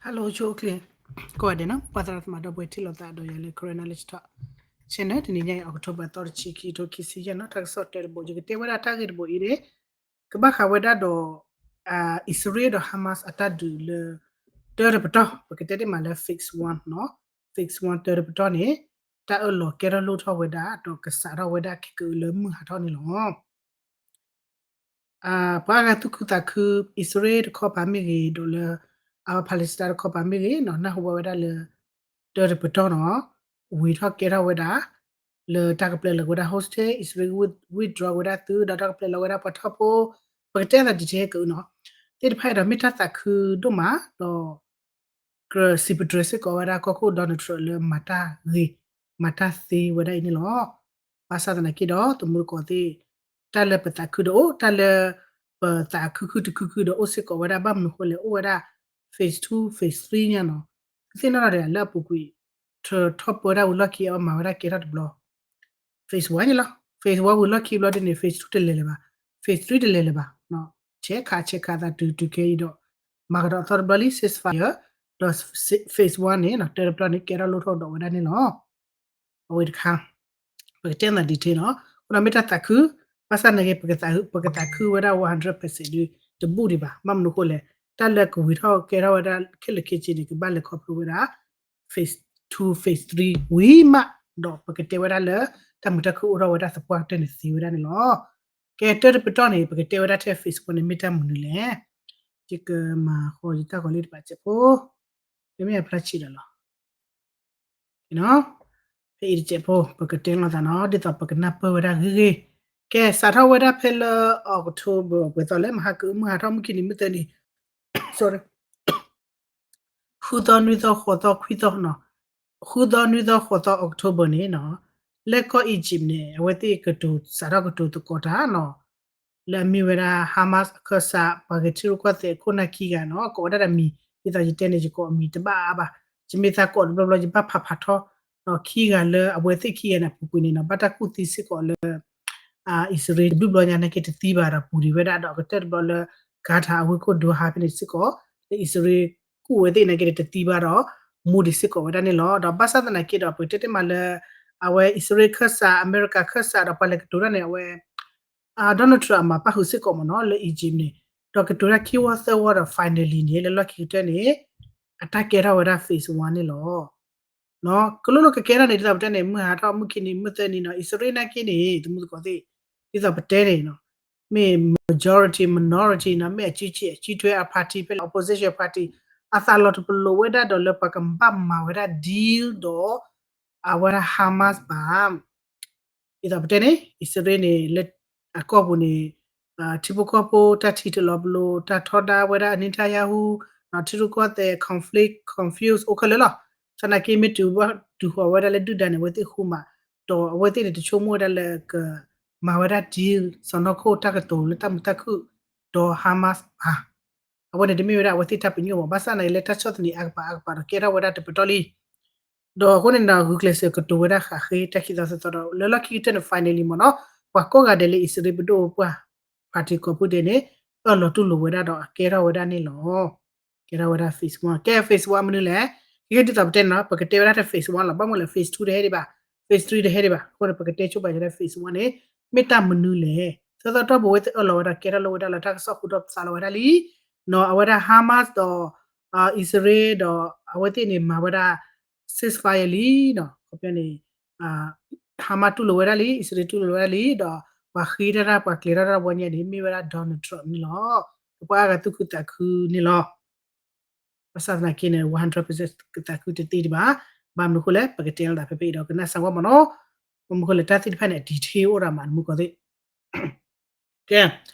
Hello ဆိၣ်အိၣ်ချ့ ကိးဂၤဒဲးနီၤ ပှၤသရၣ်သမါဒီပုၢ်ဝဲၢ်ထံၣ်လိာ်သးဒီးယၤလၢ Karen Knowledge Talk Channel တနံၤညါအံၤ October သီတဆံခံ ခံထိခံဆံယဲၢ်နီၤ တၢ်ကစီၣ်တဲတဘိ ယကတဲဝဲဒၣ်တၢ်ဂ့ၢ်တဘိအံၤန့ၣ် ကဘၣ်ဃးဝဲဒၣ်ဒီး အံၣ်စရ့လးဒီး Hamas အတၢ်ဒုးလၢ တၢတပတီၢ် ပကတဲတ့ၢ်မးလၢ phase one နီၤ phase one တၢတပတီၢ်န့ၣ် တၢ်အၢၣ်လီၤကဲထီၣ်လိၣ်ထီၣ်ဝဲဒၣ် ဒီးကစးထီၣ်ဝဲဒၣ်ခဲကအုးလၢမုၢ်ဟးထီၣ်န့ၣ်လီၤ. ပှၤအါဂၤသူၣ်ခုသးခု အံၣ်စရ့လးတခီပၤမ့ၢ်ဂ့ၤ ဒီးလၢ အဝဲ Palestine တခီပၤမ့ၢ်ဂ့ၤနီၤ နၢ်ဟူဘၣ်ဝဲဒၣ်လၢ တၢတပတီၢ်နီၤ ဝံၤထီၣ်ကဲထီၣ်ဝဲဒၣ် လၢတၢ်ကပျဲလီၤဝဲဒၣ် hostage အံၣ်စရ့လး withdraw ဝဲဒၣ်သု ဒီးတၢ်ကပျဲလီၤဝဲဒၣ်ပှၤထီၣ်ဖိ ပကတဲသး detail ခဲကအုးနီၤ သ့ၣ်တဖၣ်အံၤဒီးမ့ၢ်တၢ်သးခုဒိၣ်မး ဒီး ကြၢးစံးပတြၢၤစ့ၢ်ကီးဝဲဒၣ်ကီၢ်ခိၣ် Donald Trump လၢမၤတၢ်ဂ့ၤ မၤတၢ်သ့ဝဲဒၣ်အံၤန့ၣ်လီၤ. ဘၣ်ဆၣ်သနာ်က့ဒီး တမူတကိးသ့ၣ် တၢ်လၢပသးခုဒီးအိၣ် တၢ်လၢ ပသးခုခုတခုခုဒီးအိၣ်စ့ၢ်ကီးဝဲဒၣ် ဘၣ်မနုၤဃိလဲၣ် အိၣ်ဝဲဒၣ် phase two phase three ညါနီၤ သုသ့ၣ်နီၣ်ထီၣ်ဒီးလၢအပူၤကွံာ် ထီၣ်ပၢတၢ်ဝံၤလီၢ်ခံအမၤဝဲဒၣ်ကဲထီၣ်တဘျီ phase one န့ၣ်လီၤ. phase one ဝံၤလီၢ်ခံဘျီဒ်န့ၣ် phase two တလဲၤလၢၤဘၣ် phase three တလဲၤလၢၤဘၣ် ဆဲးခးဆဲးခးသးတုၤတုၤခဲအံၤဒီး မၤကဒီးအသီတဘျီလံ ceasefire ဒီး phase one န့ၣ် တၢတပတီၢ်န့ၣ် ကဲထီၣ်လိၣ်ထီၣ်ဒီးဝဲဒၣ်န့ၣ်လီၤ. အဝဲတခါ ပကတဲနၤ detail နီၤ အဃိဒီးမ့ၢ်တၢ်သးခု ဘၣ်ဆၣ်နာ်က့ ပကသးခုဝဲဒၣ် one hundred percent ဒုး တဘူၣ်ဒံးဘၣ် ဘၣ်မနုၤဃိလဲၣ် တၢ်လၢကဝံၤထီၣ်ကဲထီၣ်ဝဲဒၣ်ခဲလၢာ်ခဲဆ့န့ၣ် ကဘၣ်လဲၤခီဖျိဝဲဒၣ် phase two phase three ဝံၤမး ဒီးပကတဲဝဲဒၣ်လၢ တၢ်မုာ်တၢ်ခုၣ်အိၣ်ထီၣ်ဝဲဒၣ်သပှၢ်ကတၢၢ်န့ၣ်သ့ဝဲဒၣ်န့ၣ်လီၤ. ကဲတၢတပတီၢ်န့ၣ် ပကတဲဝဲဒၣ်ထဲ phase one န့ၣ် မ့ၢ်တၢ်မနုၤလဲၣ်. ယကမၤဃီယတၢ်ဂီၤလံတဘၣ်စဲးဖိ တမ့ၢ်အဖျါဆံးဒီးလီၤ ဖဲအံၤတစဲးဖိ ပကတဲလိာ်သးနီၤ ဒ်သိးပကနၢ်ပၢၢ်ဝဲဒၣ်ဂ့ၤဂ့ၤ ကဲစးထီၣ်ဝဲဒၣ်ဖဲလၢ October ပှဲၤသီလၢမဟါကမုၢ်ဟးထီၣ်မုၢ်ခံနံၤမုၢ်သၢနံၤ ဃုသီနွံသီဃိးသီခွံသီနီၤ ဃုသီနွံသီဃိးသီ October န့ၣ်နီၤ လၢကီၢ် Egypt န့ၣ် အဝဲသ့ၣ်ကတိၤစးထီၣ်ကတိၤသကိးတၢ်နီၤ လၢအမ့ၢ်ဝဲဒၣ် Hamas အခၢၣ်စး ပှၤဂဲၤထံရူၢ်ကီၢ်သဲးအခိၣ်နၢ်ခံဂၤနီၤ ကိးဝဲဒၣ်ဒီးမံၤ ဒ်သိးယတဲန့ၣ် ယကိးအမံၤတဘၣ်အါဘၣ် ယမ့ၢ်သးကိးတဘျီဘျီ ယဘၣ်ဖးဖးထီ ဒီးခံဂၤလၢအဝဲသ့ၣ်ခံဂၤန့ၣ် အပူၤကွံာ်န့ၣ်နီၤ ဘၣ်တၢ်ကူၣ်သံစ့ၢ်ကီးလၢ အံၣ်စရ့လးတဘျုးဘျီညါနာ်က့တသံဘၣ်ဒီးပူၤဒံးဝဲဒၣ်ဒီးကတၢၢ်တဘျီလၢ Qatar အဝ့ၢ်ခိၣ် Doha ဖဲန့ၣ်စ့ၢ်ကီး လၢအံၣ်စရ့လးကူၣ်ဝဲသ့ၣ်နာ်က့တသံဘၣ်ဒီး မူဒံးစ့ၢ်ကီးဝဲဒၣ်န့ၣ်လီၤ. ဒီးဘၣ်ဆၣ်သနာ်က့ဒီး ပကတဲတ့ၢ်မးလၢ အဝဲအံၣ်စရ့လးခၢၣ်စး အမဲရကၤခၢၣ်စးဒီးပှၤလဲၤကတိၤတၢ်န့ၣ် အဝဲ Donald Trump အမၤပၣ်ဃုာ်စ့ၢ်ကီးမ့ၢ်နီၤ လၢ Egypt န့ၣ် ဒီးကတိၤတၢ်ခံဝီသၢဝီဒီး finally န့ၣ် လၢလီၢ်ခံကတၢၢ်န့ၣ် အတၢ်ကဲထီၣ်ဝဲဒၣ် phase one န့ၣ်လီၤ. ကလိၣ်လိၣ်ကကဲထီၣ်န့ၣ် ဒ်သိးပတဲန့ၣ် မုၢ်ဟးထီၣ်မုၢ်ခံနံၤမုၢ်သၢနံၤနီၤ အံၣ်စရ့လးနာ်က့န့ၣ် တမူသကိးသ့ၣ် ဒ်သိးပတဲန့ၣ် မ့ၢ် majority minority နီၤ မ့ၢ်အစုဆံးအစုထွဲအ party ဖဲလၢ opposition party အသးလီၤတပလိာ်ဝဲဒၣ်ဒီးလၢပှၤကဘၣ်မၤဝဲဒၣ် deal ဒီး အဝဲဒၣ် Hamas ဘၣ် ဒ်သိးပတဲန့ၣ် အံၣ်စရ့လးန့ၣ် လၢအကီၢ်ပူၤန့ၣ် ထံဖိကီၢ်ဖိတၢ်ထံၣ်တလီၤပလိာ် တၢ်ထီဒါဝဲဒၣ် Netanyahu ထံရူၢ်ကီၢ်သဲး conflict confuse အိၣ်ခဲလၢာ်လီၤ. သနာ်က့မ့ၢ်တုၤဘၣ်တုၤဃီၤဝဲဒၣ်လၢဒုၣ်ဒါန့ၣ် အဝဲသ့ၣ်ဃူမး ဒီးအဝဲသ့ၣ်န့ၣ် တဆိကမိၣ်ဝဲဒၣ်လၢကမၤဝဲဒၣ် deal စီၢ်နီၤခိၣ်တၢ်ကတိၤလၢတၢ်မုာ်တၢ်ခုၣ် ဒီး Hamas ဘၣ် အဝဲန့ၣ်တမ့ၢ်ဝဲဒၣ်အဝဲသ့ၣ်တၢ်ပညိၣ်ဘၣ်. ဘၣ်ဆၣ်နာ်က့လၢတၢ်ဆီၣ်သနံးအါကပၤအါကပၤဒီးကဲထီၣ်ဝဲဒၣ်တပတီၢ်လံ ဒီးအဃိန့ၣ်ဒီး ဂုာ်ကျဲးစၢးကတိၤဝဲဒၣ်ဃးဃ့တၢ်ခံသီသၢသီဒီး လၢလီၢ်ခံကတၢၢ်န့ၣ် finally မ့ၢ်နီၤ ပှၤကိးဂၤဒဲးလၢအံၣ်စရ့လးပဒိၣ်ပှၢ် party ကိးဖုဒဲးန့ၣ် အၢၣ်လီၤတူၢ်လိာ်ဝဲဒၣ်ဒီးအကဲထီၣ်ဝဲဒၣ်န့ၣ်လီၤ. ကဲထီၣ်ဝဲဒၣ် phase one ကဲ phase one မနုၤလဲၣ် ကဲဒ်သိးပတဲန့ၣ်နီၤ ပကတဲဝဲဒၣ်ထဲ phase one လီၤ. ဘၣ်မနုၤလဲၣ် phase two တဟဲဒံးဘၣ် phase three တဟဲဒံးဘၣ် အဃိန့ၣ် ပကတဲဆိပာ်စၢၤထဲ phase one န့ၣ် မ့ၢ်တၢ်မနုၤလဲၣ်. သၢသီတီၢ်ပူၤဝဲသ့ၣ်အၢၣ်လီၤဝဲဒၣ်ကဲထီၣ်လိာ်ဝဲဒၣ်လၢတၢ်ကစီၣ်ဃုထီၣ်ပသးလီၤဝဲဒၣ်လံ နီၤ အဝဲဒၣ် Hamas ဒီး အံၣ်စရ့လးဒီး အဝဲသ့ၣ်န့ၣ် မၤဝဲဒၣ် ceasefire လံနီၤ ခီပညီန့ၣ် Hamas တူၢ်လိာ်ဝဲဒၣ်လံ အံၣ်စရ့လးတူၢ်လိာ်ဝဲဒၣ်လံ ဒီးပှၤဃ့တၢ်တၢ် ပှၤကျဲၤထီၣ်တၢ်တဝီညါန့ၣ် မ့ၢ်ဝဲဒၣ် Donald Trump န့ၣ်လီၤ. ပှၤအါဂၤသူၣ်ခုသးခုန့ၣ်လီၤ. ဘၣ်ဆၣ်သနာ်က့န့ၣ် one hundred percent ကသးခုတသ့ဒံးဘၣ်. ဘၣ်မနုၤအဃိလဲၣ် ပကတဲလီၤသးဖဲဖဲအံၤဒီး ကနၣ်စၢၤဝဲမ့ၢ်နီၤ. ဘၣ်မနုၤအဃိလဲၣ် တၢ်သ့ၣ်တဖၣ်န့ၣ် အ detail အိၣ်ဒၣ်မး တမူကီးသ့ၣ် ကဲ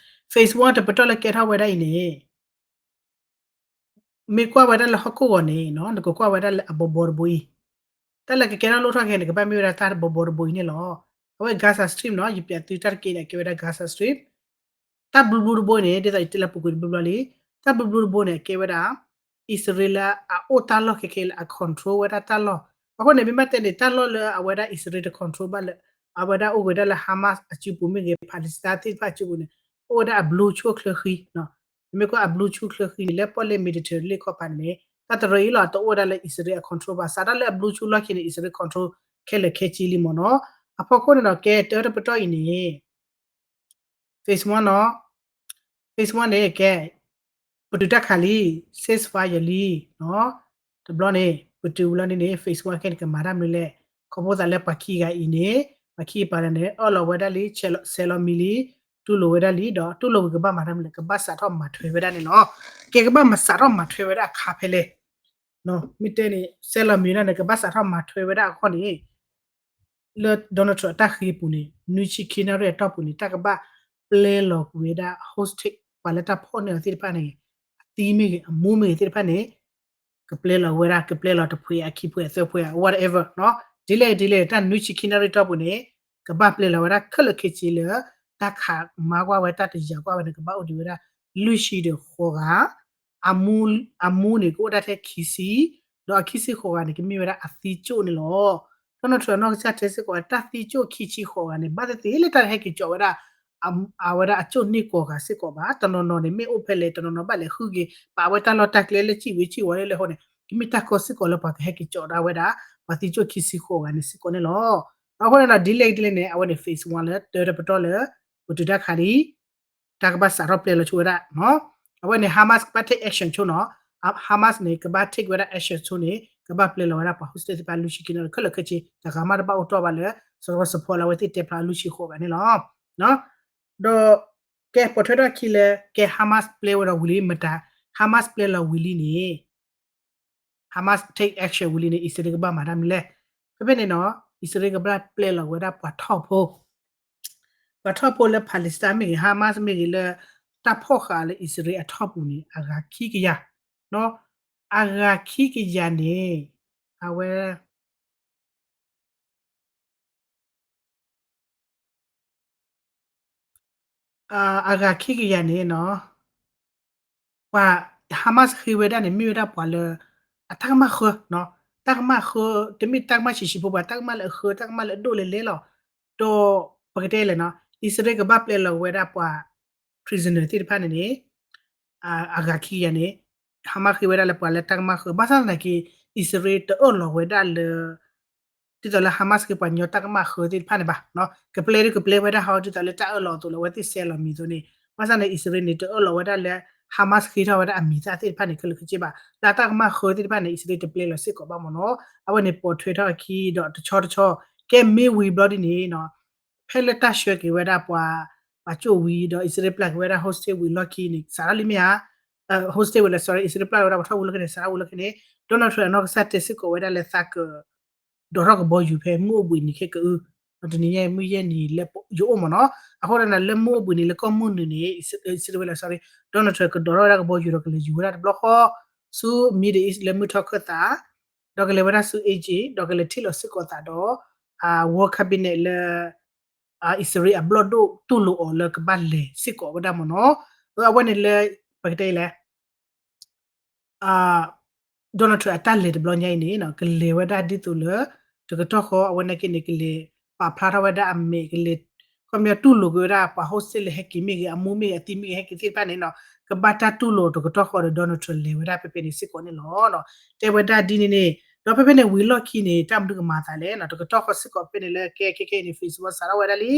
phase one တပတီၢ်လၢကဲထီၣ်ဝဲဒၣ်အံၤန့ၣ် မ့ၢ်ကွၢ်ဝဲဒၣ်လၢဟီၣ်ခိၣ်ဂီၤန့ၣ်နီၤ နကကွၢ်ဝဲဒၣ်လၢအဘီဘီတဘိအံၤ တၢ်လၢကကဲထီၣ်လိၣ်ထီၣ်ခဲန့ၣ် ကဘၣ်မ့ၢ်ဝဲဒၣ်တၢ်ဘီဘီတဘိအံၤန့ၣ်လီၤ. အဝဲ Gaza Strip နီၤ ယပျးသုတၢ်တက့ၢ်န့ၣ် အကဲဝဲဒၣ် Gaza Strip တၢ်ဘျုးဘျုးတဘိန့ၣ် ဒ်သိးယတဲလၢပူၤကွံာ်တဘျီဘျီလံ တၢ်ဘျုးဘျုးတဘိန့ၣ် အကဲဝဲဒၣ် အံၣ်စရ့လးအအိၣ်တၢ်လီၢ်ခဲခဲလၢအ control ဝဲဒၣ်တၢ်လီၢ်. အဃိန့ၣ် မ့ၢ်ဘၣ်တဲန့ၣ် တၢ်လီၢ်လၢအဝဲဒၣ်အံၣ်စရ့လးတ control ဘၣ်လၢ အဝဲဒၣ်အိၣ်ဝဲဒၣ်လၢ Hamas အစုပူၤမ့ၢ်ဂ့ၤ Palestine သ့ၣ်တဖၣ်အစုပူၤန့ၣ် အိၣ်ဝဲဒၣ်အဘျူးဆူၣ်ချၢဃံ မ့မ့ၢ်ကွၢ်အဘျူးဆူၣ်ချၢဃံန့ၣ် လၢပီၣ်လဲၣ် Mediterranean လ့ၣ်ခီၣ်ဖးန့ၣ် တၢ်တရၢအံၤလီၤ တအိၣ်ဝဲဒၣ်လၢအံၣ်စရ့လးအ control ဘၣ်, စးထီၣ်လၢအဘျုးဆူလီၢ်ခံန့ၣ် အံၣ်စရ့လး control ခဲလၢာ်ခဲဆ့လံမ့ၢ်နီၤ. အဖီခိၣ်န့ၣ်ဒီး ကဲတၢတပတီၢ်အံၤန့ၣ် phase one နီၤ, phase one န့ၣ် ကဲ ပတုာ်တၢ်ခးလံ, ceasefire လံ, တဘျီန့ၣ် ပတုာ်ဝံၤလီၤန့ၣ်န့ၣ် phase one ခဲန့ၣ် ကမၤတၢ်မနုၤလဲၣ်, ခီဖျိသးလၢပှၤခံဂၤအံၤန့ၣ် ပှၤခံဂၤပၤန့ၣ် အၢၣ်လီၤဝဲဒၣ်လံ, ဆဲးလီၤမံၤလံ, တူၢ်လိာ်ဝဲဒၣ်လံ, ဒီးတူၢ်လိာ်ဝံၤကဘၣ်မၤတၢ်မနုၤလဲၣ်, ကဘၣ်စးထီၣ်မၤထွဲဝဲဒၣ်န့ၣ်လီၤ. ကဲကဘၣ်မၤစးထီၣ်မၤထွဲဝဲဒၣ်အခါဖဲလဲၣ်, မ့ၢ်တဲန့ၣ် ဆဲးလီၤမံၤဒၣ်န့ၣ် ကဘၣ်စးထီၣ်မၤထွဲဝဲဒၣ်အခီၣ်န့ၣ် လၢ Donald Trump အတၢ်ဃ့အပူၤန့ၣ် နွံဆံခံနၣ်ရံၣ်အတီၢ်ပူၤန့ၣ် တၢ်ကဘၣ်ပျဲလီၤကွံာ်ဝဲဒၣ် hostage ပှၤလၢတၢ်ဖီၣ်န့ၢ်အီၤသ့ၣ်တဖၣ်န့ၣ် အသံမ့ၢ်ဂ့ၤ အမူမ့ၢ်ဂ့ၤသ့ၣ်တဖၣ်န့ၣ် ကပျဲလီၤဝဲဒၣ် ကပျဲလီၤတဖှဲး အခံဖှဲး သၢဖှဲး whatever နီၤ, ဒ်လဲၣ်ဒ်လဲၣ် တၢ်နွံဆံခံနၣ်ရံၣ်တီၢ်ပူၤန့ၣ် ကဘၣ်ပျဲလီၤဝဲဒၣ်ခဲလၢာ်ခဲဆ့လၢ တၢ်ခးမၤကွၢ်ဝဲ တၢ်တယာ်ကွၢ်ဝဲန့ၣ် ကဘၣ်အိၣ်ဒံးဝဲဒၣ် လွံၢ်ဆံဒီးဃိးဂၤ အမူ အမူန့ၣ် ကအိၣ်ဒၣ်ထဲခံဆံ, ဒီးအခံဆံဃိးဂၤန့ၣ် ကမ့ၢ်ဝဲဒၣ်အသံကၠိၣ်န့ၣ်လီၤ. Donald Trump အနီၢ်ကစၢ်တဲစ့ၢ်ကီး တၢ်သံကၠိၣ်ခံဆံဃိးဂၤန့ၣ် ဘၣ်သ့ၣ်သ့ၣ်လၢတၢ်ဟဲက့ၤကၠီးဝဲဒၣ် အဝဲဒၣ်အကၠိၣ်န့ၢ်ကီၢ်ဂၤစ့ၢ်ကီးဘၣ်, တနီၤနီၤန့ၣ် မ့ၢ်အိၣ်ဖဲလဲၣ် တနီၤနီၤဘၣ်လဲၤဃုက့ၤ ပာ်ဝဲတၢ်လီၢ်တၢ်ကျဲလၢစံၣ်ဝဲစံၣ်ဝီၤလၢလဲၤဟီန့ၣ် ကမ့ၢ်တၢ်ကီစ့ၢ်ကီးလၢပှၤကဟဲက့ၤကၠီးဒၣ်ဝဲဒၣ် ပှၤသံကၠိၣ်ခံဆံဃိးဂၤန့ၣ်စ့ၢ်ကီးန့ၣ်လီၤ. အဃိန့ၣ်ဒီး ဒ်လဲၣ်ဒ်လဲၣ်န့ၣ် အဝဲန့ၣ် phase one လၢတၢတပတီၢ်လၢ ပတုာ်တၢ်ခးလံ တၢ်ကဘၣ်စးထီၣ်ပျဲလီၤဆိဝဲဒၣ်, အဝဲန့ၣ် Hamas ကဘၣ် take action ဆိနီၤ, Hamas န့ၣ် ကဘၣ် take ဝဲဒၣ် action ဆိန့ၣ် ကဘၣ်ပျဲလီၤဝဲဒၣ်ပှၤ hostage သ့ၣ်တဖၣ်လွံၢ်ဆံခံနၣ်ရံၣ် ခဲလၢာ်ခဲဆ့ တဂၤမးတဘၣ်အိၣ်တ့ၢ်ဘၣ်လၢ စီၤကီၤ support လၢအဝဲသ့ၣ်တဲဖျါလွံၢ်ဆံဃိးဂၤန့ၣ်လီၤ. ဒီး ကဲပိာ်ထွဲထီၣ်ခံလၢ ကဲ Hamas ပျဲဝဲဒီးဝံၤလံမတၤ Hamas ပျဲလီၤဝံၤလံန့ၣ် Hamas take action ဝံၤလံန့ၣ် အံၣ်စရ့လးကဘၣ်မၤတၢ်မနုၤလဲၣ်. ဖဲဖဲန့ၣ်နီၤ အံၣ်စရ့လးကဘၣ်ပျဲလီၤဝဲဒၣ်ပှၤထီၣ်ဖိ ပှၤထီၣ်ဖိလၢ Palestine မ့ၢ်ဂ့ၤ Hamas မ့ၢ်ဂ့ၤလၢ တၢ်ဖီၣ်ဃာ်လၢအံၣ်စရ့လးအထီၣ်ပူၤန့ၣ် အဂၤခံကယၤ, အဂၤခံကယၤန့ၣ် အဝဲ အဂၤခံကယၤန့ၣ်နီၤ ပှၤ Hamas ဃ့ဝဲဒၣ်န့ၣ် မ့ၢ်ဝဲဒၣ်ပှၤလၢ အတၢ်ကမၣ်ဃၢ, တၢ်ကမၣ်ဃၢ တမ့ၢ်တၢ်ကမၣ်ဆံးဆံးဖိ ပှၤတၢ်ကမၣ်လၢအဃၢ တၢ်ကမၣ်လၢအဒိၣ်လဲၣ်လဲၣ်လီၤ. ဒီးပကတဲလဲၣ်နီၤ အံၣ်စရ့လးကဘၣ်ပျဲလီၤဝဲဒၣ်ပှၤ prisoner သ့ၣ်တဖၣ်န့ၣ်န့ၣ် အဂၤခံကယၤန့ၣ် Hamas ဃ့ဝဲဒၣ်လၢပှၤလၢတၢ်ကမၣ်ဃၢ ဘၣ်ဆၣ်သနာ်က့ အံၣ်စရ့လးတအၢၣ်လီၤဝဲဒၣ်လၢ ဒ်သိးလၢ Hamas ဃ့ပှၤကညီတၢ်ကမၣ်ဃၢသ့ၣ်တဖၣ်န့ၣ်ဘၣ်, ကပျဲဒ်ကပျဲဝဲဒၣ်ဟီ ဒ်သိးလၢတၢ်အၢၣ်လီၤအသိးလၢ အဝဲသ့ၣ်ဆဲးလီၤမံၤအသိးန့ၣ် ဘၣ်ဆၣ်န့ၣ် အံၣ်စရ့လးန့ၣ် တအၢၣ်လီၤဝဲဒၣ်လၢ Hamas ဃ့ထီၣ်ဝဲဒၣ်အမံၤသၣ်သ့ၣ်တဖၣ်န့ၣ် ခဲလၢာ်ခဲဆ့ဘၣ်, လၢတၢ်ကမၣ်ဃၢသ့ၣ်တဖၣ်န့ၣ် အံၣ်စရ့လးတပျဲလီၤစ့ၢ်ကီးဘၣ်မ့ၢ်နီၤ. အဝဲန့ၣ်ပိာ်ထွဲထီၣ်အခံဒီးတဆီတဆီ ကဲမ့ၢ်ဝံၤဘျီဒ်န့ၣ်နီၤ ဖဲလၢတၢ်ဆှၢက့ၤဝဲဒၣ်ပှၤ ပှၤကၠိၣ်ဝံၤဒီး အံၣ်စရ့လးပျၢ်က့ၤဝဲဒၣ် hostage ဝံၤလီၢ်ခံန့ၣ် စးထီၣ်လံမ့ၢ်ဧါ, hostage ဝံၤလၢ sorry အံၣ်စရ့လးပျၢ်ဝဲဒၣ်ပှၤထီၣ်ဝံၤလီၢ်ခံန့ၣ် စးထီၣ်ဝံၤလီၢ်ခံန့ၣ် Donald Trump အနီၢ်ကစၢ်တဲစ့ၢ်ကီးဝဲဒၣ်လၢသးက ဒိးထီၣ်ကဘီယူၤဖဲမုၢ်အိၣ်ဘှံးနံၤခဲကအု, ဒီးတနံၤညါအံၤမုၢ်ယဲၢ်နံၤလၢယအိၣ်မ့ၢ်နီၤ. အဃိဒီးလၢမုၢ်အိၣ်ဘှံးနံၤလၢကီၢ်မုၢ်နုာ်န့ၣ် အံၣ်စရ့လးဝဲလၢ sorry Donald Trump ကဒိးထီၣ်ဝဲဒၣ်ကဘီယူၤဒီးကလဲၤယူၤဝဲဒၣ်တဘျီဃီ ဆူ Middle East လၢမုၢ်ထီၣ်ခၢၣ်သး ဒီးကလဲၤဝဲဒၣ်ဆူ Egypt ဒီးကလဲၤထံၣ်လိာ်စ့ၢ်ကီးသးဒီး World Cabinet လၢ အံၣ်စရ့လးအဘျီၣ်ဒိၣ်တူၢ်လိာ်အီၤလၢကဘၣ်လဲၤစ့ၢ်ကီးဝဲဒၣ်မ့ၢ်နီၤ. အဝဲန့ၣ်လၢ ပကတဲလဲၣ် Donald Trump အတၢ်လဲၤတဘျီညါအံၤန့ၣ် ကလဲၤဝဲဒၣ်ဒ်သိးလၢ တကတီၢ်ဃီအဝဲနာ်က့န့ၣ် ကလဲၤပာ်ဖျါထီၣ်ဝဲဒၣ်အမဲာ် ကလဲၤ ခီပညီတူၢ်လိာ်က့ၤဝဲဒၣ်ပှၤ hostage လၢဟဲက့ၤမ့ၢ်ဂ့ၤ အမူမ့ၢ်ဂ့ၤ အသံမ့ၢ်ဂ့ၤ ဟဲက့ၤသ့ၣ်တဖၣ်န့ၣ်နီၤ ကဘၣ်တၢ်တူၢ်လိာ်တကတီၢ်ဃီဒီး Donald Trump လဲၤဝဲဒၣ်ဖဲဖဲန့ၣ်စ့ၢ်ကီးန့ၣ်လီၤ. တဲဝဲဒၣ်ဒ်န့ၣ်န့ၣ် ဒီးဖဲဖဲန့ၣ်ဝံၤလီၢ်ခံန့ၣ် တၢ်မနုၤကမၤသးလဲၣ်နီၤ တကတီၢ်ဃီစ့ၢ်ကီးဖဲန့ၣ်လၢကဲခဲခဲအံၤန့ၣ် Facebook စးထီၣ်ဝဲဒၣ်လံ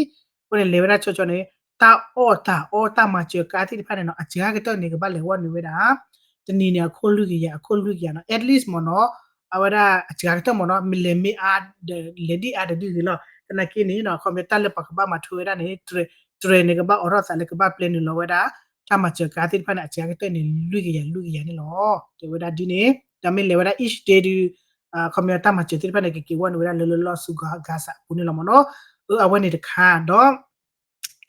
အဃိန့ၣ်လဲၤဝဲဒၣ်ဆီဆီန့ၣ် တၢ်အီၣ်တၢ်အီတၢ်မၤစၢၤကါသ့ၣ်တဖၣ်န့ၣ်နီၤ အစှၤကတၢၢ်န့ၣ် ကဘၣ်လဲၤဝဲနုာ်ဝဲဒၣ် တနံၤန့ၣ် အခိၣ်လွံၢ်ကယၤ အခိၣ်လွံၢ်ကယၤနီၤ at least မ့ၢ်နီၤ အဝဲဒၣ်အစှၤကတၢၢ်မ့ၢ်နီၤ မ့ၢ်လဲၤမ့ၢ်အါဒီး လဲၤဒ်အါဒီးဒ်ဂ့ၤလီၤ. သနာ်က့န့ၣ်နီၤ ခီပညီတၢ်လၢပှၤကဘၣ်မၤထွဲဝဲဒၣ်န့ၣ် တြဲၤန့ၣ် ကဘၣ်အိးထီၣ်သးလၢကဘၣ်ပျဲနုာ်လီၤဝဲဒၣ် တၢ်မၤစၢၤကါသ့ၣ်တဖၣ်န့ၣ် အစှၤကတၢၢ်န့ၣ် လွံၢ်ကယၤ လွံၢ်ကယၤန့ၣ်လီၤ. တဲဝဲဒၣ်ဒ်န့ၣ် ဒီးမ့ၢ်လဲၤဝဲဒၣ် each day ဒီး ခီပညီတၢ်မၤစၢၤသ့ၣ်တဖၣ်န့ၣ် ကက့ၤဝဲနုာ်ဝဲဒၣ်လၢလၢလီၢ်ဆူ Gaza အပူၤန့ၣ်လီၤမ့ၢ်နီၤ. အဝဲန့ၣ်တခါဒီး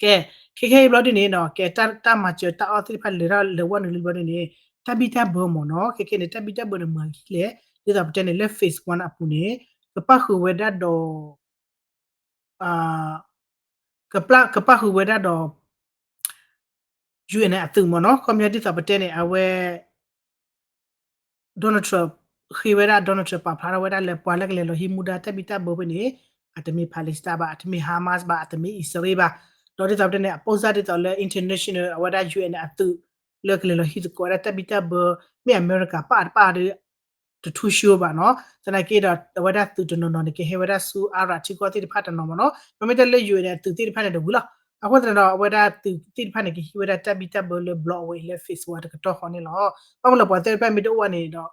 ကဲ ခဲခဲအံၤဘျီဒ်န့ၣ်နီၤ ကဲတၢ်မၤစၢၤတၢ်အီၣ်သ့ၣ်တဖၣ်လဲၤထီၣ်လဲၤဝဲနုာ်လံဘျီဒ်န့ၣ် တၢ်ဘံၣ်တၢ်ဘၢမ့ၢ်နီၤ ခဲခဲန့ၣ် တၢ်ဘံၣ်တၢ်ဘၢန့ၣ်မၤဂ့ၤလဲၣ် ဒ်သိးပတဲန့ၣ်လၢ phase one အပူၤန့ၣ် ကပၣ်ဃုာ်ဝဲဒၣ်ဒီး ကပၣ်ဃုာ်ဝဲဒၣ်ဒီး UN အသုးမ့ၢ်နီၤ ခီပညီဒ်သိးပတဲန့ၣ် အဝဲ Donald Trump ဃ့ဝဲဒၣ် Donald Trump ပာ်ဖျါထီၣ်ဝဲဒၣ်လၢပှၤလၢကလဲၤလီၤဟံးမူဒါတၢ်ဘံၣ်တၢ်ဘၢဖဲန့ၣ် အတမ့ၢ် Palestine ဘၣ် အတမ့ၢ် Hamas ဘၣ် အတမ့ၢ်အံၣ်စရ့လးဘၣ် ဒီးဒ်သိးပတဲန့ၣ် အပိၢ်စၢ်ဒ်သိးလၢ international အဝဲဒၣ် UN အသုး လၢကလဲၤလီၤဟံးသကိးဝဲဒၣ်တၢ်ဘံၣ်တၢ်ဘၢ မ့ၢ်အမဲရကၤပာ်တပာ်ဒီး တထူၣ်ရှုံးဘၣ်နီၤ. သနာ်က့ဒီး အဝဲဒၣ်သုးတနီၤနီၤန့ၣ် ကဟဲဝဲဒၣ်ဆူ Iraq ထံကီၢ်သ့ၣ်တဖၣ်တနီၤမ့ၢ်နီၤ. ပမ့ၢ်တဲလၢ ယူၣ်အ့ၣ်န့ၣ် အသုးသ့ၣ်တဖၣ်န့ၣ်တဝံၤလီၤ. အဃိသတးဒီး အဝဲဒၣ်သုးသ့ၣ်တဖၣ်န့ၣ် ကဟံးဝဲဒၣ်တၢ်ဘံၣ်တၢ်ဘၢလၢဘျီအဝဲအံၤလၢ phase one တကတီၢ်ဃီန့ၣ်လီၤ. ဘၣ်မနုၤလၢပှၤသ့ၣ်တဖၣ်မ့ၢ်တအိၣ်ဘၣ်န့ၣ်ဒီး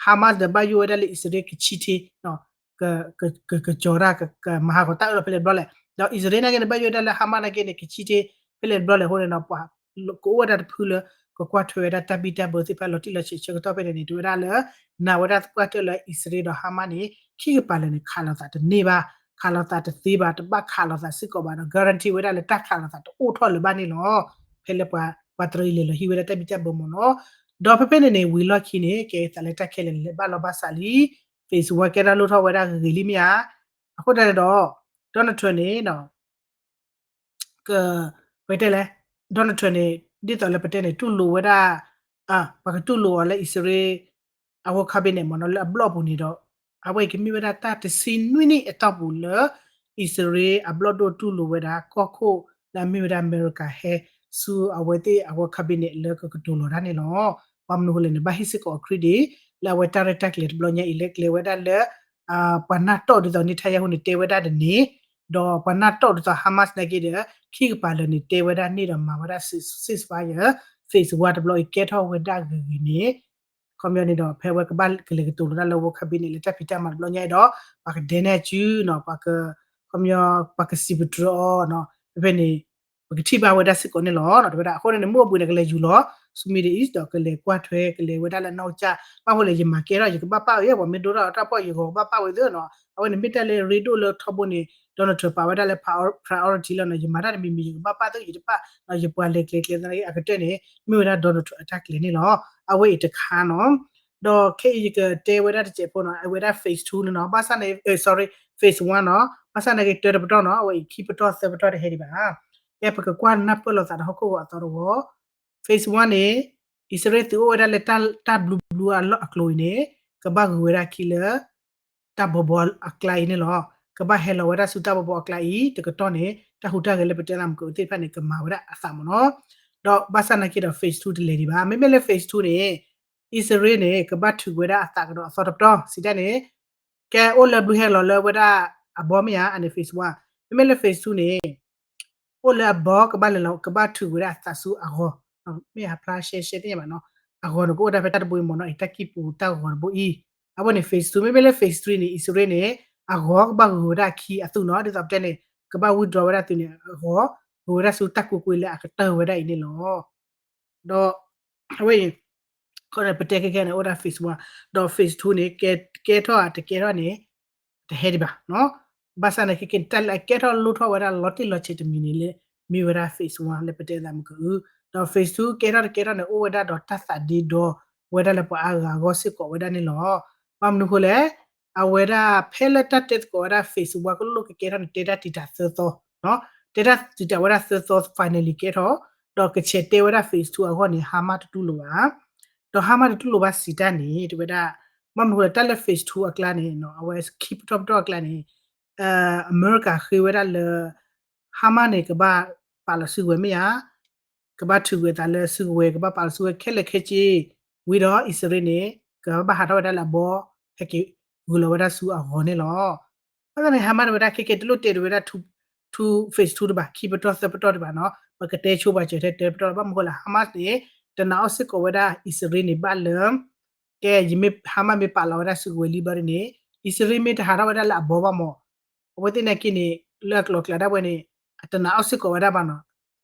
Hamas ဒီးဘၣ်ယိၣ်ဝဲဒၣ်လၢအံၣ်စရ့လးကဆံထံ က က ကကၠီၤတၢ် ကမၤဟးဂီၤတၢ်အၢၣ်လီၤဖဲလဲၣ်တဘျီလဲၣ်. ဒီးအံၣ်စရ့လးနာ်က့န့ၣ် ဘၣ်ယိၣ်ဝဲဒၣ်လၢ Hamas နာ်က့န့ၣ် ကဆံထံ ဖဲလဲၣ်တဘျီလဲၣ်အဃိန့ၣ်ဒီး ပှၤကအိၣ်ဝဲဒၣ်တဖုလၢ ကကွၢ်ထွဲဝဲဒၣ်တၢ်ဘံၣ်တၢ်ဘၢသ့ၣ်တဖၣ်လီၤတံၢ်လီၤဆဲးဆၢကတီၢ်ဖဲန့ၣ်န့ၣ် တဲဝဲဒၣ်လၢ နာ်ဝဲဒၣ်သပှၢ်တၢၢ်လၢအံၣ်စရ့လးဒီး Hamas န့ၣ် ခံကပၤလၢာ်န့ၣ် ခးလိာ်သးတန့ၢ်ဘၣ်, ခးလိာ်သးတသ့ဘၣ်, တဘၣ်ခးလိာ်သးစ့ၢ်ကီးဘၣ်ဒီး guarantee ဝဲဒၣ်လၢတၢ်ခးလိာ်သးတအိၣ်ထီၣ်လၢၤဘၣ်န့ၣ်လီၤ. ဖဲလၢပှၤ ပှၤတရံးလဲၤလီၤဟံးဝဲဒၣ်တၢ်ဘံၣ်တၢ်ဘၢမ့ၢ်နီၤ. ဒီးဖဲဖဲန့ၣ်န့ၣ် ဝံၤလီၢ်ခံန့ၣ် ကဲသးလၢတၢ်ခဲလၢာ်လဲၤဘၣ်လီၤဘၣ်စးလံ, phase one ကဲထီၣ်လိၣ်ထီၣ်ဝဲဒၣ်ဂ့ၤဂ့ၤလံမ့ၢ်ဧါ. အဃိသတးန့ၣ်ဒီး Donald Trump န့ၣ် က ပတဲလဲၣ်, Donald Trump န့ၣ် ဒ်သိးလၢပတဲန့ၣ် တူၢ်လိာ်ဝဲဒၣ် ပှၤကတူၢ်လိာ်အီၤလၢအံၣ်စရ့လး အဝဲ cabinet မ့ၢ်နီၤ လၢအဘျီၣ်ပူၤန့ၣ်ဒီး အဝဲအံၤကမ့ၢ်ဝဲဒၣ်တၢ်တဆံနွံနံၣ်အတီၢ်ပူၤလၢ အံၣ်စရ့လးအဘျီၣ်ဒိၣ်တူၢ်လိာ်ဝဲဒၣ်ကီၢ်ခိၣ်လၢအမ့ၢ်ဝဲဒၣ်အမဲရကၤ ဟဲဆူအဝဲသ့ၣ်အဝဲ cabinet လၢကကတိၤလီၤတၢ်န့ၣ်လီၤ. ဘၣ်မနုၤအဃိလဲၣ်န့ၣ် ဘၣ်ဟ့ၣ်စ့ၢ်ကီးအ credit လၢအဝဲတၢ်ရဲၣ်တၢ်ကျဲၤတဘျီညါအံၤလၢကျဲဝဲဒၣ်လၢ ပှၤနၢ်တီၢ်ဒ်သိး Netanyahu န့ၣ် တဲဝဲဒၣ်တန့ၣ်, ဒီးပှၤနၢ်တီၢ်ဒ်သိး Hamas နာ်က့ဒီး ခံကပၤလၢာ်န့ၣ် တဲဝဲဒၣ်န့ၢ်ဒီးမၤဝဲဒၣ် ceasefire, phase one တဘျီအံၤကဲထီၣ်ဝဲဒၣ်ဂ့ၤဂ့ၤန့ၣ် ခီပညီန့ၣ်ဒီး ဖဲဝဲကဘၣ်ကလဲၤကတိၤလီၤတၢ်လၢဝဲ cabinet လၢတၢ်ဖံးတၢ်မၤတဘျီညါအံၤဒီး ပှၤကဒဲန့ၢ်အစုနီၤ, ပှၤက ခီပညီ ပှၤကစံးပတြၢၤအီၤနီၤ, ဖဲဖဲန့ၣ် ပကထံၣ်ဘၣ်ဝဲဒၣ်စ့ၢ်ကီးန့ၣ်လီၤ. တဲဝဲဒၣ်အဃိန့ၣ်န့ၣ် မုၢ်အိၣ်ဘှံးန့ၣ် ကလဲၤယူၤလီၤ ဆူ Middle East ဒီးကလဲၤကွၢ်ထွဲ ကလဲၤဝဲဒၣ်လၢနီၢ်ကစၢ် ဘၣ်ဃိလဲၣ် ယမၤကဲထီၣ် ယကဘၣ်ပာ်ဝဲ ပှၤမ့ၢ်ဒိတၢ်အီၣ်တၢ်ဖှီၣ် ယဂီၤကဘၣ်ပာ်ဝဲသ့နီၤ. အဝဲန့ၣ်မ့ၢ်တၢ်လၢရ့ဒိၣ်လၢထီဘိန့ၣ် Donald Trump ပာ်ဝဲဒၣ်လၢ priority လီၤနီၤ, ယမၤတၢ်တမံၤမံၤ ယကဘၣ်ပာ်သ့ ယတပာ်နီၤ, ယပှၤလဲၤကျဲၤကျဲၤသနာ်က့ အကတၢၢ်န့ၣ် မ့ၢ်ဝဲဒၣ် Donald Trump အတၢ်ကျဲၤန့ၣ်လီၤ. အဝဲအံၤတခါနီၤ. ဒီးခဲအံၤယကတဲဝဲဒၣ်တစဲးဖိနီၤ, အဝဲဒၣ် phase two န့ၣ်နီၤ, ဘၣ်ဆၣ်န့ၣ် sorry, phase one နီၤ, ဘၣ်ဆၣ်နာ်က့တၢတပတီၢ်နီၤ, အဝဲအံၤခံပတီၢ်သၢပတီၢ်တဟဲဒံးဘၣ်. ကဲပကကွၢ်နၢ်ပၢၢ်လိာ်သးဒီးဟီၣ်ခိၣ်ဂီၤအသီတဝီ phase one န့ၣ် အံၣ်စရ့လးသုးအိၣ်ဝဲဒၣ်လၢတၢ်ဘျုးဘျုးအလီၢ်အကျိၤအံၤန့ၣ် ကဘၣ်ဂုၤဝဲဒၣ်ခံလၢ တၢ်ဘီဘီအကျါအံၤန့ၣ်လီၤ. ကဘၣ်ဟဲလီၤဝဲဒၣ်ဆူတၢ်ဘီဘီအကျါအံၤ တကတီၢ်န့ၣ် တၢ်ဟူးတၢ်ဂဲၤလၢပတဲသးမုၢ်ကၢးသ့ၣ်တဖၣ်န့ၣ် ကမၤဝဲဒၣ်အသးမ့ၢ်နီၤ. ဒီးဘၣ်ဆၣ်နာ်က့ဒီး phase two တလဲၤဒံးဘၣ်. မ့မ့ၢ်လၢ phase two န့ၣ် အံၣ်စရ့လးန့ၣ် ကဘၣ်ထုးကွံာ်ဝဲဒၣ်အသးကဒီးအသီတပတီၢ် စံးတၢ်န့ၣ် ကဲအိၣ်လၢဘျုးဟဲလီၤလၢဝဲဒၣ်အဘီမ့ၢ်ဧါ, အန့ၣ် phase one. မ့မ့ၢ်လၢ phase two န့ၣ် အိၣ်လၢအဘီကဘၣ်လဲၤလီၤ ကဘၣ်ထုးကွံာ်ဝဲဒၣ်အသးဆူအဂီၤ, မ့ၢ်အဖျါရှဲရှဲသ့ၣ်ညါဘၣ်နီၤ, အဂီၤန့ၣ်ကအိၣ်ဝဲဒၣ်ဖဲတၢ်တဘိအံၤမ့ၢ်နီၤ, အံၤတၢ်ကံၢ်ပူၤတၢ်ဂီၤတဘိအံၤ, အဝဲန့ၣ် phase two. မ့မ့ၢ်လၢ phase three န့ၣ် အံၣ်စရ့လးန့ၣ် အဂီၤကဘၣ်ဂုၤဝဲဒၣ်ခံအသုးနီၤ, ဒ်သိးပတဲန့ၣ် ကဘၣ် withdraw ဝဲဒၣ်သုးန့ၣ် အဂီၤ ဂုၤဝဲဒၣ်ဆူတၢ်ကူးကွံာ်လၢအကတၢၢ်ဝဲဒၣ်အံၤန့ၣ်လီၤ. ဒီး အဝဲအံၤ ခီန့ၣ် ပတဲခဲခဲန့ၣ် အိၣ်ဒၣ် phase one, ဒီး phase two န့ၣ် ကဲထီၣ်တကဲထီၣ်န့ၣ် တဟဲဒံးဘၣ်နီၤ. ဘၣ်ဆၣ်န့ၣ် ခဲခဲန့ၣ် တၢ်လၢအကဲထီၣ်လိၣ်ထီၣ်ဝဲဒၣ်လီၤတံၢ်လီၤဆဲးတမံၤန့ၣ်လၢ မ့ၢ်ဝဲဒၣ် phase one လၢပတဲသးမုၢ်ကၢးအု, ဒီး phase two ကဲထီၣ်တကဲထီၣ်န့ၣ် အိၣ်ဝဲဒၣ်ဒီးတၢ်သးဒ့ဒီဝဲဒၣ်လၢပှၤအါဂၤအဂီၢ်စ့ၢ်ကီးဝဲဒၣ်န့ၣ်လီၤ. ဘၣ်မနုၤအဃိလဲၣ်, အဝဲဒၣ်ဖဲလၢတၢ်တဲသကိးဝဲဒၣ် phase one ကလိၣ်ကကဲထီၣ်န့ၣ် တဲတၢ်တံာ်တာ်သၢသီ, တဲတၢ်တံာ်တာ်ဝဲဒၣ်သၢသီ finally ကဲထီၣ်, ဒီးကဆဲးတဲဝဲဒၣ် phase two အဂီၢ်န့ၣ် Hamas တတူၢ်လိာ်ဘၣ် ဒီး Hamas တတူၢ်လိာ်ဘၣ်စံးတၢ်န့ၣ် တဲဝဲဒၣ်, ဘၣ်မနုၤအဃိလဲၣ် တၢ်လၢ phase two အကျါန့ၣ် အဝဲခံပတီၢ်ပတီၢ်အကျါန့ၣ် အမဲရကၤဃ့ဝဲဒၣ်လၢ Hamas န့ၣ် ကဘၣ်ပာ်လီၤစုကဝဲၤမ့ၢ်ဧါ, ကဘၣ်ထုးကွံာ်အသးလၢစုကဝဲၤ ကဘၣ်ပာ်လီၤစုကဝဲၤခဲလၢာ်ခဲဆ့, ဝံၤဒီးအံၣ်စရ့လးန့ၣ် ကဘၣ်ဟးထီၣ်ဝဲဒၣ်လၢအဘီ ဟဲက့ၤဂုၤလီၤဝဲဒၣ်ဆူအဂီၤန့ၣ်လီၤ. ဘၣ်ဆၣ်န့ၣ် Hamas န့ၣ်ဝဲဒၣ် ခဲခဲတလိၣ်တဲဒၣ်ဝဲဒၣ် two, phase two တဘၣ်, ခံပတီၢ်သၢပတီၢ်တဘၣ်နီၤ, ပကတဲဆိပာ်စၢၤထဲတၢ်ပတီၢ် ဘၣ်မနုၤအဃိလဲၣ် Hamas န့ၣ် တနာ်အီၣ်စ့ၢ်ကီးဝဲဒၣ်အံၣ်စရ့လးန့ၣ်ဘၣ်လၢ ကဲ ယမ့ၢ် Hamas မ့ၢ်ပာ်လီၤဝဲဒၣ်စုကဝဲၤလံဘျီဒ်န့ၣ် အံၣ်စရ့လးမ့ၢ်တဟးထီၣ်ဝဲဒၣ်လၢအဘီဘၣ်မး, အဝဲသ့ၣ်နာ်က့န့ၣ် လၢအကျိၤအကျဲဒၣ်ဝဲန့ၣ် အတနာ်အီၣ်စ့ၢ်ကီးဝဲဒၣ်ဘၣ်နီၤ,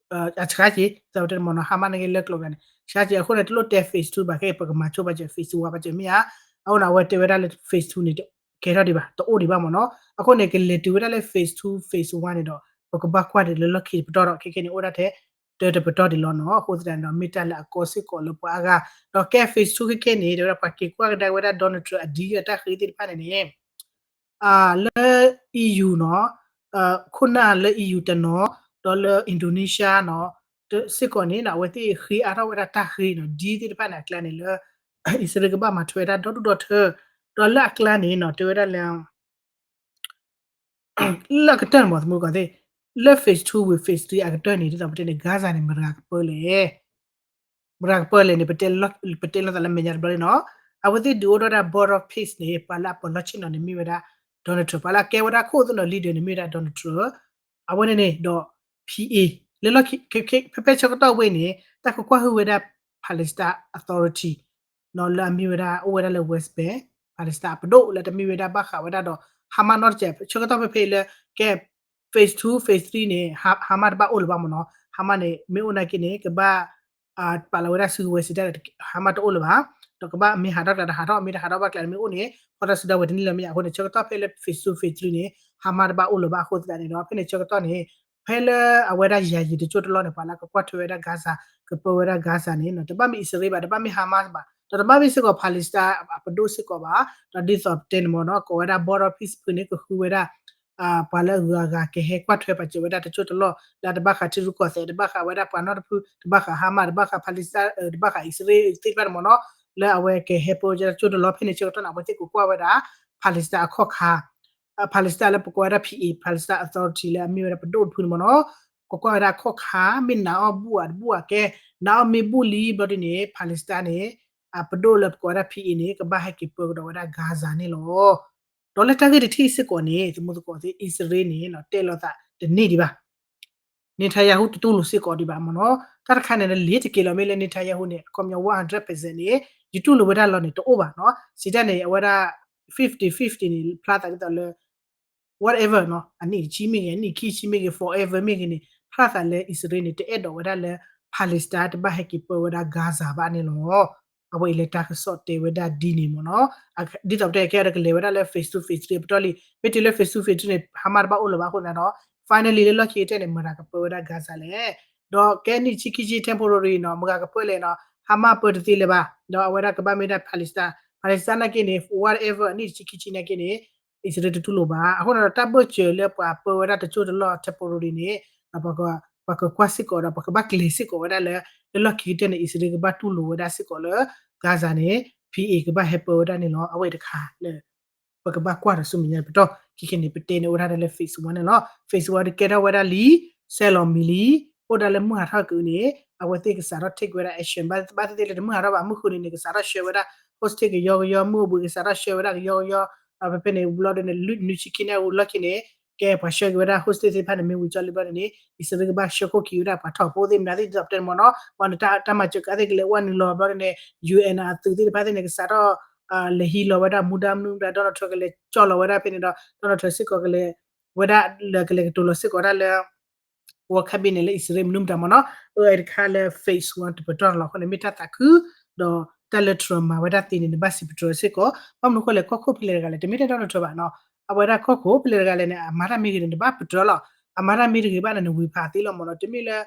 အဆှါက့ၤ သးဝဲတဲမ့ၢ်နီၤ Hamas နာ်က့လၢအကျိၤအကျဲန့ၣ် ဆှါက့ၤ အဃိန့ၣ် တလိၣ်တဲ phase two ဘၣ် ခဲအံၤ ပကမၤဆိပာ်စၢၤ phase one ပာ်စၢၤမ့ၢ်ဧါ, အဃိန့ၣ် အဝဲတဲဝဲဒၣ်လၢ phase two န့ၣ် ကဲထီၣ်ဒံးဘၣ် တအိၣ်ဒံးဘၣ်မ့ၢ်နီၤ, အဃိန့ၣ် ကလဲၤတုၤဝဲဒၣ်လၢ phase two, phase one န့ၣ်ဒီး ပကဘၣ်ကွၢ်ဒံးလၢလီၢ်ခံတပတီၢ်ဒီး ခဲခဲန့ၣ် အိၣ်ဒၣ်ထဲ တၢတပတီၢ်ဒံးလီၤနီၤ, အဃိသတးန့ၣ်ဒီး မ့ၢ်တၢ်လၢအကီစ့ၢ်ကီးလၢပှၤအါဂၤ, ဒီးကဲ phase two ခဲခဲန့ၣ် တဲဝဲဒၣ်ပှၤက့ၤကွၢ်ကဒါဝဲဒၣ် Donald Trump အ deal အတၢ်ဃ့သ့ၣ်တဖၣ်န့ၣ်န့ၣ် လၢ E U နီၤ, ခိၣ်နၢ်လၢ E U တနီၤ, ဒီးလၢ Indonesia နီၤ, စ့ၢ်ကီးန့ၣ် အဝဲသ့ၣ်ဃ့အါထီၣ်ဝဲဒၣ်တၢ်ဃ့နီၤ, deal သ့ၣ်တဖၣ်န့ၣ် အကျါန့ၣ်လၢ အံၣ်စရ့လးကဘၣ်မၤထွဲဝဲဒၣ်ဒီဒူၣ်ဒီထၢ, ဒီးလၢအကျါန့ၣ်နီၤ တဲဝဲဒၣ်လၢ လၢအကတၢၢ်န့ၣ်မ့ၢ် သမူကီၢ်သ့ၣ်, လၢ phase two ဝံၤ phase three အကတၢၢ်န့ၣ် ဒ်သိးပတဲန့ၣ် Gaza န့ၣ် မတၤကပၢလၢ မတၤကပၢလၢန့ၣ် ပတဲလိာ်သးလၢမဲာ်ညါတဘျီန့ၣ်နီၤ, အဝဲသ့ၣ်ဒုးအိၣ်ထီၣ်ဝဲဒၣ် border peace န့ၣ် ပှၤလၢအပၢၤလီၢ်ဆ့ၣ်နီၤန့ၣ်မ့ၢ်ဝဲဒၣ် Donald Trump, ပှၤလၢအကဲဝဲဒၣ်ခိၣ်သနၢၣ် leader န့ၣ်မ့ၢ်ဝဲဒၣ် Donald Trump, အဝဲန့ၣ်န့ၣ်ဒီး P A လၢလီၢ်ခံ ဖဲဖဲဆၢကတီၢ်ဝဲန့ၣ် တၢ်ကကွၢ်ဟုၣ်ဝဲဒၣ် Palestine Authority လၢအမ့ၢ်ဝဲဒၣ် အိၣ်ဝဲဒၣ်လၢ West Bank, Palestine အပဒိၣ်လၢတမ့ၢ်ဝဲဒၣ်ဘၣ်ဃးဝဲဒၣ်ဒီး Hamas နီတစဲး, ဆၢကတီၢ်ဖဲဖဲအံၤလၢကဲ phase two, phase three န့ၣ် Hamas တဘၣ်အိၣ်လၢၤဘၣ်မ့ၢ်နီၤ, Hamas န့ၣ် မ့ၢ်အိၣ်နာ်က့န့ၣ် ကဘၣ် ပာ်လီၤဝဲဒၣ်စုကဝဲၤစံးတၢ်ဒီး Hamas တအိၣ်လၢၤဘၣ်, ဒီးကဘၣ်မ့ၢ်ဟးထီၣ်ကျါဒီးဟးထီၣ်, မ့ၢ်တဟးထီၣ်ဘၣ်ကျါန့ၣ်မ့ၢ်အိၣ်န့ၣ် ဖီတၢ်စုဒီဝဲတန့ၢ်လၢၤမ့ၢ်ဧါ. အဃိန့ၣ် ဆၢကတီၢ်ဖဲလၢ phase two, phase three န့ၣ် Hamas တဘၣ်အိၣ်လၢၤဘၣ်အဃိသတးန့ၣ်ဒီး ဖဲန့ၣ်ဆၢကတီၢ်န့ၣ် ဖဲလၢအဝဲဒၣ်ယၤယံၤတကၠိၢ်တလီၢ်န့ၣ် ပှၤလၢကကွၢ်ထွဲဝဲဒၣ် Gaza, ကပၢဝဲဒၣ် Gaza န့ၣ် တဘၣ်မ့ၢ်အံၣ်စရ့လးဘၣ်, တဘၣ်မ့ၢ် Hamas ဘၣ်, ဒီးတဘၣ်မ့ၢ်စ့ၢ်ကီး Palestine အပဒိၣ်စ့ၢ်ကီးဘၣ်, ဒီးဒ်သိးပတဲန့ၣ်မ့ၢ်နီၤ ကိးဝဲဒၣ် border peace ဖုန့ၣ် ကဃုဝဲဒၣ် ပှၤလၢအဂုၤအဂၤကဟဲကွၢ်ထွဲပာ်စၢၤဝဲဒၣ်တကၠိၢ်တလီၢ် လၢအတဘၣ်ဃးထံရူၢ်ကီၢ်သဲး, တဘၣ်ဃးဝဲဒၣ်ပှၤနီတဖု, တဘၣ်ဃး Hamas, တဘၣ်ဃး Palestine, တဘၣ်ဃးအံၣ်စရ့လးသ့ၣ်တဖၣ်န့ၣ်မ့ၢ်နီၤ, လၢအဝဲကဟဲပၢဝဲဒၣ်တကၠိၢ်တလီၢ်ဖဲန့ၣ်ဆၢကတီၢ်န့ၣ် အဝဲသ့ၣ်ကကွၢ်ဝဲဒၣ် Palestine အခီၣ်ခါ Palestine လၢပကိးဝဲဒၣ် P A, Palestine Authority လၢအမ့ၢ်ဝဲဒၣ်ပဒိၣ်တဖုန့ၣ်မ့ၢ်နီၤ, ကကွၢ်ဝဲဒၣ်အခီၣ်ခါ မ့ၢ်နာ်အီၣ်ဘူၣ်ဧါတဘူၣ်ဧါကဲ, နာ်အီၣ်မ့ၢ်ဘူၣ်လံဘျီဒ်န့ၣ် Palestine န့ၣ် အပဒိၣ်လၢပကိးဝဲဒၣ် P A န့ၣ် ကဘၣ်ဟဲက့ၤပၢကဒီးဝဲဒၣ် Gaza န့ၣ်လီၤ. ဒီးလၢတၢ်ဂ့ၢ်တထံၣ်စ့ၢ်ကီးန့ၣ် သမူသကိးသ့ၣ် အံၣ်စရ့လးန့ၣ် တဲလိာ်သးတန့ၢ်ဒံးဘၣ် Netanyahu တတူၢ်လိာ်စ့ၢ်ကီးဒံးဘၣ်မ့ၢ်နီၤ. တၢ်တခါန့ၣ် လ့ၤတက့ၤလီၤ မ့ၢ်လၢ Netanyahu န့ၣ် အခီပညီ one hundred percent န့ၣ် ယတူၢ်လိာ်ဝဲဒၣ်လီၤန့ၣ် တအိၣ်ဘၣ်နီၤ. စံးတၢ်န့ၣ် အဝဲဒၣ် fifty fifty န့ၣ် ဖျါသးဒ်သိးလၢ whatever နီၤ, အနံၣ်တဆံမ့ၢ်ဂ့ၤ, အနံၣ်ခံဆံမ့ၢ်ဂ့ၤ, forever မ့ၢ်ဂ့ၤန့ၣ် ဖျါသးလၢအံၣ်စရ့လးန့ၣ် တအဲၣ်ဒိးဝဲဒၣ်လၢ Palestine တဘၣ်ဟဲက့ၤပၢဝဲဒၣ် Gaza ဘၣ်န့ၣ်လီၤ. အဝဲအံၤလၢတၢ်ကစီၣ်တဲဝဲဒၣ်ဒ်န့ၣ်မ့ၢ်နီၤ. ဒ်သိးပတဲကဲဒီးကလဲၤဝဲဒၣ်လၢ phase two phase three အပတီၢ်လံ. မ့ၢ်တုၤလၢ phase two phase three န့ၣ် Hamas တဘၣ်အိၣ်လၢၤဘၣ်အဃိန့ၣ်ဒီး finally လၢလီၢ်ခံကတၢၢ်န့ၣ် မတၤကပၢဝဲဒၣ် Gaza လဲၣ်. ဒီးကဲနံၣ်ဆံခံဆံ temporary နီၤ, မတၤကပၢလဲၣ်နီၤ, Hamas ပၢတသ့လၢၤဘၣ်. ဒီးအဝဲဒၣ်ကဘၣ်မ့ၢ်ဒၣ် Palestine, Palestine နာ်က့န့ၣ် whatever နံၣ်ဆံခံဆံနာ်က့န့ၣ် အံၣ်စရ့လးတတူၢ်လိာ်ဘၣ်. အဃိန့ၣ်ဒီး တၢ်ဘၢၣ်စၢၤလၢပှၤပၢဝဲဒၣ်တကၠိၢ်တလီၢ် temporary န့ၣ် ပှၤကကွၢ်စ့ၢ်ကီးဒီး ပှၤကဘၣ်ကျဲၤစ့ၢ်ကီးဝဲဒၣ်လၢ လၢလီၢ်ခံကတၢၢ်န့ၣ် အံၣ်စရ့လးကဘၣ်တူၢ်လိာ်ဝဲဒၣ်စ့ၢ်ကီးလၢ Gaza န့ၣ် P A ကဘၣ်ဟဲပၢဝဲဒၣ်န့ၣ်လီၤ. အဝဲတခါလၢ ပကဘၣ်ကွၢ်ဒီးဆူမဲာ်ညါပတီၢ် ခဲခဲန့ၣ် ပတဲန့ၣ်အိၣ်ဒၣ်လၢ phase one န့ၣ်လီၤ. Phase one တကဲထီၣ်ဝဲဒၣ်လံ ဆဲးလီၤမံၤလံ, အိၣ်ဒၣ်လၢမုၢ်ဟးထီၣ်က့ၤန့ၣ် အဝဲသ့ၣ်ကစးထီၣ် take ဝဲဒၣ် action ဘၣ်သ့ၣ်သ့ၣ်လၢတမုၢ်ဟးထီၣ်ဘၣ် မုၢ်ဃုနံၤန့ၣ် ကစးထီၣ်ဆှၢဝဲဒၣ် hostage ကယီကယီ မုၢ်အိၣ်ဘှံးကစးထီၣ်ဆှၢဝဲဒၣ်ကယီကယီ, ဒီးဖဲဖဲန့ၣ် ဘျီဒ်န့ၣ် နွံဆံခံနံၣ်အလီၢ်ခံန့ၣ် ကဲပှၤဆှၢက့ၤဝဲဒၣ် hostage သ့ၣ်တဖၣ်န့ၣ် မ့ၢ်ဝံၤကၠီလံဘျီဒ်န့ၣ် အံၣ်စရ့လးကဘၣ်ဆှၢခိၣ်ခံဝဲဒၣ်ပှၤထီၣ်ဖိသ့ၣ်မနုၤသ့ၣ် ဒ်သိးပတဲန့ၣ်မ့ၢ်နီၤ, ပှၤန့ၣ်တၢ်မၤစၢၤကါသ့ၣ်ကလဲၤဝဲနုာ်လီၤဘျီဒ်န့ၣ် ယူၣ်အဲၣ် အသုးသ့ၣ်တဖၣ်သ့ၣ်န့ၣ် ကစးထီၣ် လဲၤဟံးလီၤဝဲဒၣ်မူဒါမနုၤမတၤ Donald Trump ကလဲၤကၠီလီၤဝဲဒၣ်ဖဲန့ၣ်ဒီး Donald Trump စ့ၢ်ကီးကလဲၤဝဲဒၣ်လၢကလဲၤကတိၤလီၤစ့ၢ်ကီးဝဲဒၣ်လၢ World Cabinet န့ၣ်လၢအံၣ်စရ့လးမနုၤမတၤမ့ၢ်နီၤ, အဝဲတခါလၢ phase one တပတီၢ်လီၤ. အဃိန့ၣ်မ့ၢ်တၢ်သးခု ဒီးတၢ်လၢ Trump မၤဝဲဒၣ်သ့န့ၣ် နဘၣ်စံးပတြၢၤစ့ၢ်ကီး, ဘၣ်မနုၤအဃိလဲၣ် ကီၢ်ခိၣ်ဖဲလဲၣ်တဂၤလဲၣ် တမ့ၢ်ထဲ Donald Trump ဘၣ်နီၤ, အဝဲဒၣ်ကီၢ်ခိၣ်ဖဲလဲၣ်တဂၤလဲၣ်န့ၣ် အမၤတၢ်မ့ၢ်ဂ့ၤန့ၣ် နဘၣ်ပတြၢၤလီၤ, အမၤတၢ်မ့ၢ်တဂ့ၤဘၣ်န့ၣ် နဝံၤဖးသ့လီၤမ့ၢ်နီၤ, တမ့ၢ်လၢ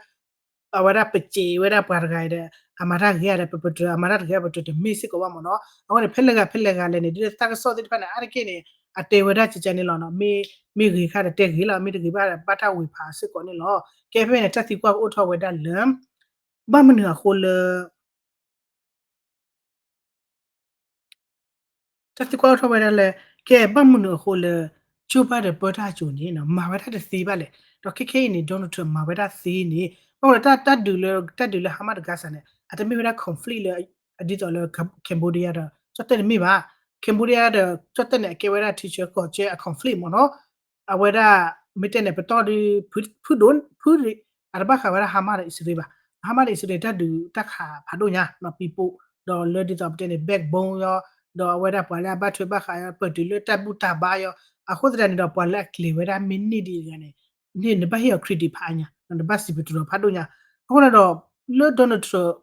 အဝဲဒၣ်ပစဲးဝဲဒၣ်ပှၤတဂၤအံၤဒီး အမၤတၢ်ဂ့ၤဧါဒီး ပပတြၢၤ အမၤတၢ်တဂ့ၤဧါ ပတြၢၤတမ့ၢ်စ့ၢ်ကီးဘၣ်မ့ၢ်နီၤ. အဃိန့ၣ် ဖဲလဲၣ်ဂၤဖဲလဲၣ်ဂၤလဲၣ်န့ၣ် ဒ်တၢ်ကစီၣ်သ့ၣ်တဖၣ်န့ၣ် အါတက့ၢ်န့ၣ် အတဲဝဲဒၣ်ကကန့ၣ်လီၤနီၤ. မ့ၢ်ဂ့ၤခါဒီးတဲဂ့ၤလီၤ, မ့ၢ်တဂ့ၤဘၣ်ဒီး ဘၣ်တၢ်ဝံၤဖးစ့ၢ်ကီးန့ၣ်လီၤ. ကဲဖဲန့ၣ် တၢ်သံကွၢ်ကအိၣ်ထီၣ်ဝဲဒၣ်လၢ ဘၣ်မနုၤအဃိလၢ တၢ်သံကွၢ်အိၣ်ထီၣ်ဝဲဒၣ်လၢ ကဲဘၣ်မနုၤအဃိလၢ Joe Biden ပၢတၢ်အစိၤန့ၣ် မၤဝဲဒၣ်တသ့ဘၣ်လဲၣ်. ဒီးခဲခဲအံၤန့ၣ် Donald Trump မၤဝဲဒၣ်သ့န့ၣ် ဘၣ်မနုၤ တၢ်ဒုးလၢ တၢ်ဒုးလၢ Hamas ဒီး Gaza န့ၣ် အတမ့ၢ်ဝဲဒၣ် conflict လၢ ဒ်သိးလၢ Cambodia ဒီး ကၠီၣ်တဲၣ်န့ၣ်မ့ၢ်ဘၣ်. Cambodia ဒီး ကၠီၣ်တဲၣ်န့ၣ် အကဲဝဲဒၣ်ထံဆၢကီၢ်ဆၢအ conflict မ့ၢ်နီၤ. အဝဲဒၣ် မ့ၢ်တဲန့ၣ် ပတီၢ်ဒုး ဖုဒိၣ် ဖုဒုး အတဘၣ်ဃးဝဲဒၣ် Hamas ဒီးအံၣ်စရ့လးဘၣ်. Hamas ဒီးအံၣ်စရ့လး တၢ်ဒုးတၢ်ခးဖးဒိၣ်ညါ ပံၤပိ ဒီးလၢဒ်သိးပတဲန့ၣ် backbone ယီၤ, ဒီးအဝဲဒၣ်ပှၤလၢအဘၣ်ထွဲဘၣ်ဃးယီၤ ပတုၤလၢတၢ်ဘူၣ်တၢ်ဘါယီၤ, အဃိသတးန့ၣ်ဒီး ပှၤလၢအကျဲၤဝဲဒၣ်မ့ၢ်န့ၢ်ဒံးတဂၤန့ၣ် န့ၣ်နဘၣ်ဟ့ၣ်အီၤ credit ဖးညါ, နဘၣ်စံးပတြၢၤဖးဒိၣ်ညါ. အဃိန့ၣ်ဒီး လၢ Donald Trump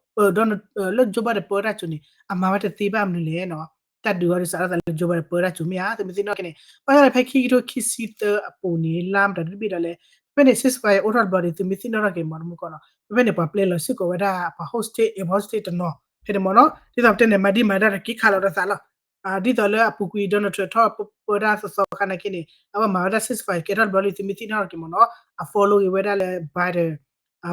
လၢ Joe Biden ပၢတၢ်စိၤန့ၣ် အမၤဝဲတသ့ဘၣ်မနုၤလဲၣ်နီၤ. တၢ်ဒုးအီၤဒ်စးထီၣ်သးလၢ Joe Biden ပၢတၢ်စိၤမ့ၢ်ဧါ, သုမ့ၢ်သ့ၣ်နီၣ်က့ၤန့ၣ် ဘၣ်ဆၣ်ဒီးဖဲခံကထိခံဆံသၢအပူၤန့ၣ် လါမတၤတဘ့ၣ်ဒီးလဲၣ်, ဖဲဖဲန့ၣ် ceasefire အိၣ်ထီၣ်တဘျီဒီး သုမ့ၢ်သ့ၣ်နီၣ်ထီၣ်က့ၤမ့ၢ်တမူကီၢ်နီၤ, ဖဲဖဲန့ၣ် ပှၤပျဲလီၤစ့ၢ်ကီးဝဲဒၣ်ပှၤ hostage အ hostage တနီၤ ဖဲန့ၣ်မ့ၢ်နီၤ, ဒ်သိးပတဲန့ၣ် မၤဒံးမၤဒါဒီးက့ၤခးလီၤဒီးသးလီၤ. ဒ်သိးလၢအပူၤကွံာ် Donald Trump ထီၣ်ပၢတၢ်သီသီအခါနာ်က့န့ၣ် အဝဲမၤဝဲဒၣ် ceasefire ကဲထီၣ်တဘျီလံ သုမ့ၢ်သ့ၣ်နီၣ်ထီၣ်က့ၤမ့ၢ်နီၤ, အ follow က့ၤဝဲဒၣ်လၢ Biden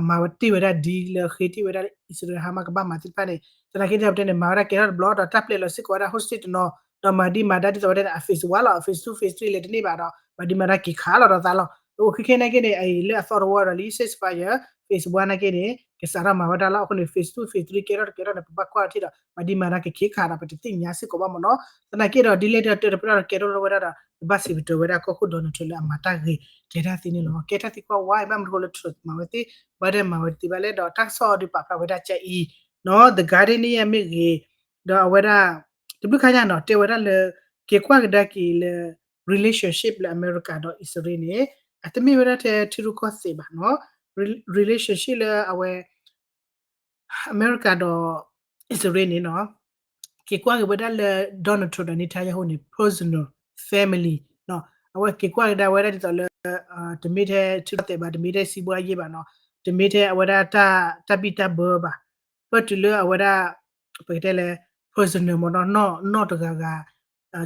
မၤဝဲတ့ၢ်ဝဲဒၣ် deal လၢဃ့တ့ၢ်ဝဲဒၣ် အံၣ်စရ့လး Hamas ကဘၣ်မၤသ့ၣ်တဖၣ်န့ၣ် သနာ်က့ဒ်သိးပတဲန့ၣ် မၤဝဲဒၣ်ကဲထီၣ်တဘျီဒီး တၢ်ပျဲလီၤစ့ၢ်ကီးဝဲဒၣ် hostage တနီၤ, ဒီးမၤဒံးမၤဒါဒ်သိးပတဲန့ၣ် အ phase one လီၤ, အ phase two, phase three လဲၤတန့ၢ်ဘၣ်ဒီး မၤဒံးမၤဒါက့ၤခးလီၤဒီးသးလီၤ. အိၣ်ခဲခဲနာ်က့န့ၣ် အအံၤလၢအသီတဝီဒီးလံ ceasefire phase one နာ်က့န့ၣ် ကစးထီၣ်မၤဝဲဒၣ်လီၤ. အဃိန့ၣ် phase two phase three ကဲထီၣ်တကဲထီၣ်န့ၣ် ပဘၣ်ကွၢ်ထံၣ်ဒီး ပှၤဒ်မၤတၢ်ကက့ၤခးဒီး ပတသ့ၣ်ညါစ့ၢ်ကီးဘၣ်မ့ၢ်နီၤ. သနာ်က့ဒီး ဒ်လဲၣ်ဒီးတၢ်တပတီၢ်ဒီးကဲထီၣ်ဝဲဒၣ်ဒီး ပဘၣ်စံးပတြၢၤဝဲဒၣ်ကီၢ်ခိၣ် Donald Trump လၢအမၤတၢ်ဂ့ၤကဲထီၣ်သ့န့ၣ်လီၤ. ကဲထီၣ်သ့ကွၢ်ဝါ ဘၣ်မနုၤအဃိလၢ Trump မၤဝဲသ့ Biden မၤဝဲတသ့ဘၣ်လဲၣ်ဒီး တၢ်ကစီၣ်အီၤဒုးပာ်ဖျါဝဲဒၣ်ကအံၤနီၤ The Guardian န့ၣ်မ့ၢ်ဂ့ၤ ဒီးအဝဲဒၣ် တဘျုးခါညါနီၤ တဲဝဲဒၣ်လၢ က့ၤကွၢ်ကဒါက့ၤလၢ relationship လၢအမဲရကၤဒီးအံၣ်စရ့လးန့ၣ် အတမ့ၢ်ဝဲဒၣ်ထဲထံရူၢ်ကီၢ်သဲးဘၣ်နီၤ relationship လၢအဝဲ အမဲရကၤဒီးအံၣ်စရ့လးန့ၣ်နီၤ က့ၤကွၢ်က့ၤဝဲဒၣ်လၢ Donald Trump ဒီး Netanyahu န့ၣ် personal family နီၤ အဝဲက့ၤကွၢ်ကဒါဝဲဒၣ်ဒ်သိးလၢ တမ့ၢ်ထဲထံရူၢ်ကီၢ်သဲးဘၣ် တမ့ၢ်ထဲစံးဘှါယ့ၢ်ဘၣ်နီၤ တမ့ၢ်ထဲအဝဲဒၣ်တၢ်ဘံၣ်တၢ်ဘၢဘၣ် ပၢၢ်တုၤလၢအဝဲဒၣ် ပကတဲလဲၣ် personal မ့ၢ်နီၤ နီၢ်တဂၤဂၤ